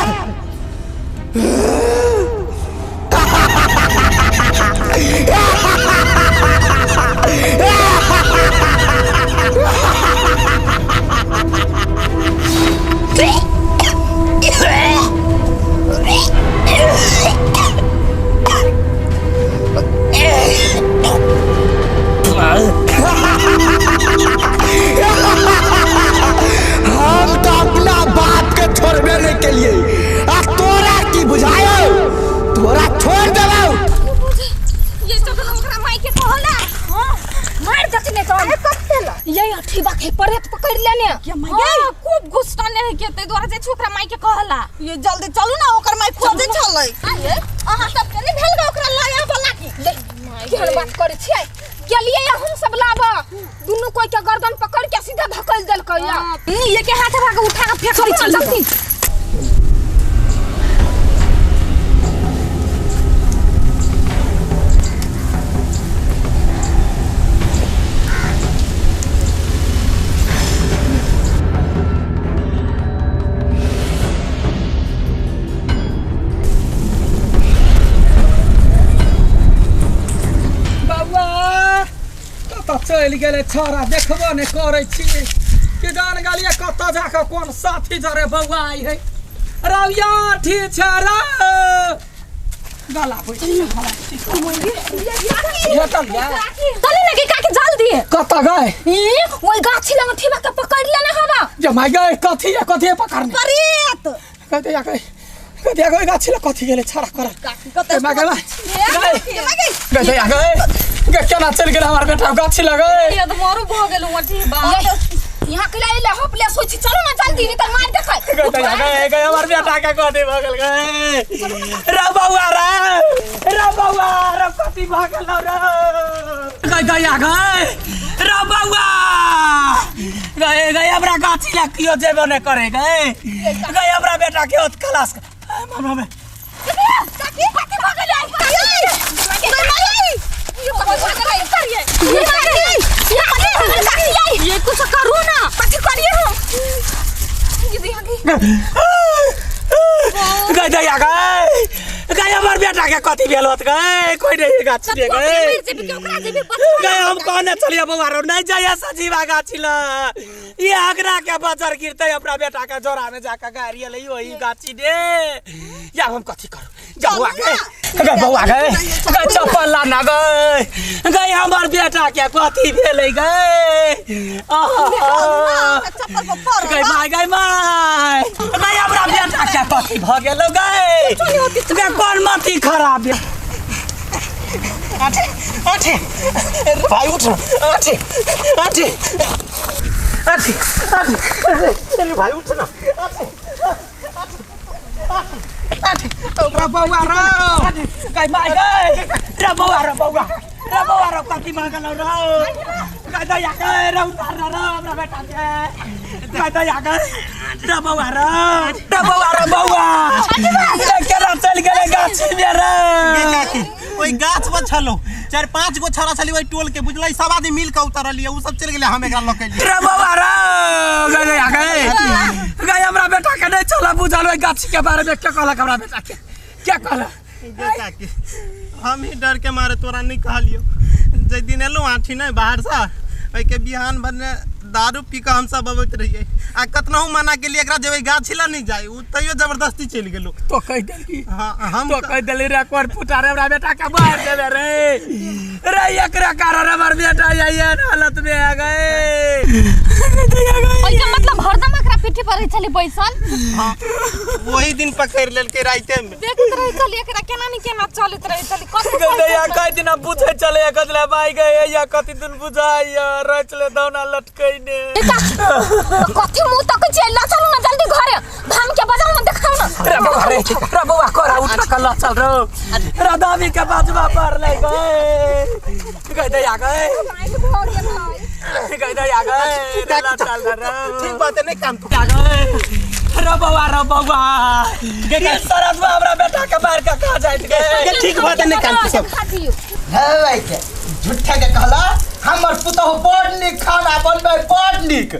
हम तो अपना बाप के छोड़बे नहीं के लिए आ तोरा की बुझायो तोरा छोड़ देबौ। ये सब ओकरा माई के कहला हां मार दत ने तो कत्ते ये अठीबा के परेत पकड़ लेने हां खूब गुस्सा ने के ते द्वारा जे छोकरा माई के कहला ये जल्दी चलू ना ओकर माई खोजे छलै। आये अहाँ सब के नहीं भेल ग ओकरा लाया वाला की केहन बात करै छियै गेलियै हम सब लाबा दुनू कोई के गर्दन पकड़ के सीधा धकल खोल देलकै या ये के हाथ भाग उठा के फेंक दी जल्दी चलि गेलै छौड़ा देखबो नहि करै छी कि जान गेलियै कतऽ जाकऽ कोन साथी जरे बौआ आई है रविया ठीक छै रे गला चली ना के काकी जल्दी कतऽ गए ई ओइ गाछी लग ठिबा के पकड़ लेने हवा जमाइ गए कथी है कथी है पकड़ने प्रेत कथी या गए कथी या गए गाछी लग कथी गेलै छौड़ा कर कतऽ गए गए गए गए गए केना चलि गेलै हमर बेटा गाछी लग ये तो मरू भ गेलौ अठीबा यहाँ के ले होपलेस होइ छी चलो ना जल्दी नहीं त मार देखै गए गए हमर बेटा के कथी भऽ गेल गए रे बौआ रे रे बौआ रे कथी भऽ गेल रे गए गए गए रे बौआ गए गए हमरा गाछी लग कियो जेबो नहि करे गए गए हमरा बेटा के ओत खलास मामा काकी कथी भऽ गेलै ये कुछ करू ना कथी करिए हम गए दैया गए गए हमर बेटा के कथी भेल होत गए कोई नहीं गाछी रे गए गए हम कहने चलिए बौआ रो नहीं जाइए सजीवा गाछी ल ये अगरा के बजर गिरते अपना बेटा के जोरा में जाके गाड़ी ले वही गाछी दे या हम कथी करू बौआ गए गए बौआ गए गए चप्पल लाना गए गए हमर बेटा के कथी भेलै गए गए माय गए माय गए हमरा बेटा के कथी भऽ गेलो गए गए कोन मती खराब भेल आठे आठे भाई उठ आठे आठे आठे आठे भाई उठ ना रे बौआ रे गए माय गए रे बौआ रे बौआ रे बौआ रे कथी मांगल रे गए दैया गए रे उतार रे हमरा बेटा के गए दैया गए रे बौआ रे रे बौआ रे बौआ केना चलि गेलै गाछी मे रे काकी ओइ गाछ पर छलो 4-5 गो छड़ा छली ओइ टोल के बुझलै सब आदमी मिल के उतरलिए उ सब चल गेलै हम एकरा लऽ के एलियै रे बौआ रे गए दैया गए गए हमरा बेटा के नहीं चला बुझल ओइ गाछी के बारे में के कहलक हमरा बेटा के के कहलक गे काकी हम ही डर के मारे तोरा नहीं कहलियो जै दिन एलहुँ आठी नहि बाहर से ओहिके बिहान भने दारू पी कऽ हमसब अबैत रहियै आ कतनहु मना केलियै एकरा जेबै गाछी लए नहि जाइ ओ तैयो जबरदस्ती चलि गेलौ तो कहि देलकी हाँ हम तो कहि देली रे कोन फुटा रे हमरा बेटा के मार देबे रे रे एकरा कारण हमर बेटा ये हालत में आ गए ओइके मतलब हरदम एकरा पीठी पर रहै छली बैसल हाँ वही दिन पकड़ि लेलकै राइते में देखैत रहै छली एकरा केना नि केना चलैत रहै छली कथी दैया कई दिन बुझे चले कजला बाई गए या कति दिन बुझाइया रचले दौना लटकैने कथी मुंह तकै छियै ल चलू ना जल्दी घरे धाम के बाजार में देखाउ ना रे बौआ रे रे बौआ कोरा उठा के ल चल रो रे दामी के बाजवा पर ले गए गए दैया गए गए दैया गए रे ल चल रे ठीक बात है नहीं काम तू गए रे बौआ रे बौआ गे सरसवा हमरा बेटा के मार के खा जाइत गए ठीक बात है नहीं काम तू सब हे भाई के झूठा के कहला हमर पुतहु बड़ नीक खाना बनबै बड़ नीक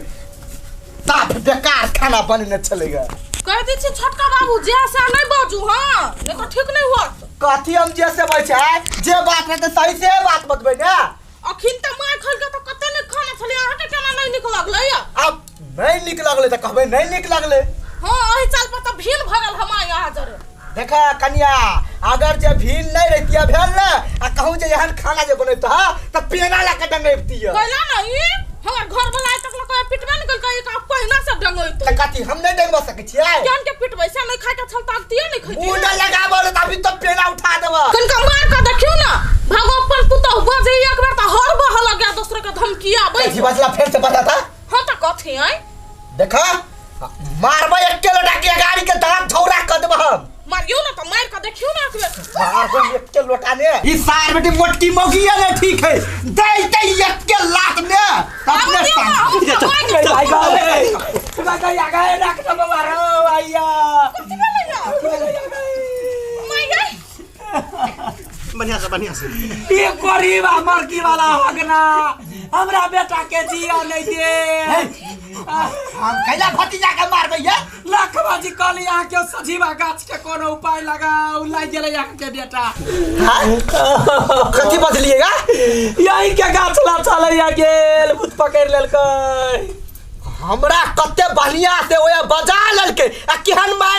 साफ बेकार खाना बनेने छलेगा कह दै छी छोटका बाबू जे से नहीं बाजू हां नहीं तो ठीक नहीं होत कथी हम जैसे बोल छै जे बात रहते सही से बात बतबै ना अखिन त मार खल के त कते नीक खाना छलै अहाँ के केना नहीं नीक लगलै या अब नहीं नीक लगले त कहबै नहीं नीक लगले हां एहि चाल पर त भीड़ भरल हम यहाँ जरे देखा कन्या अगर जे भीड़ नहीं रहती भेल ना आ कहूं जे एहन खाना जे बनैत ह त पेना ला के डंगैबती कहला ना ई हमर घर वाला आइ तक लके पिटबे न कलकै एक पहिना सब डंगैत त कथी हम नहीं डंगबा सकै छियै केन के पिटबै से नहीं खाय के छल त अगतिये नहीं खैतियै मुंह न लगाबो त अभी तो पेना उठा देबो कनका मार के देखियो ना भागो अपन पुतहु बजे एक बार त हर बह लग गया दोसर के धमकी आबै कथी बजला फेर से बजाता हां त कथी आइ देखा मारबै एक्के लोटा के गाड़ी के दांत झौरा क देब हम मारियो ना त मार के देखियो ना एक बेर मारबै एक्के लोटा ने ई सार बेटी मोटकी मौगी है ने ठीक है दे दे एक के लात ने अपने भाई गए भाई गए गए डॉक्टर बाबा रो भैया। बढ़िया से बढ़िया से। ये गरीब मर्गी वाला हगना हमरा बेटा के जिया नहीं दे। हम कैला भतीजा के मारबै ये? लखवा जी कहली अहाँ के सजीवा गाछ के कोनो उपाय लगाउ, लागि गेलै अहाँ के बेटा। कथी बजलिएगा? यही के गाछ ला चलैया गेल, भूत पकड़ि लेलकै। हमरा कते बढ़िया से ओया बजा लेलकै आ केहन मारि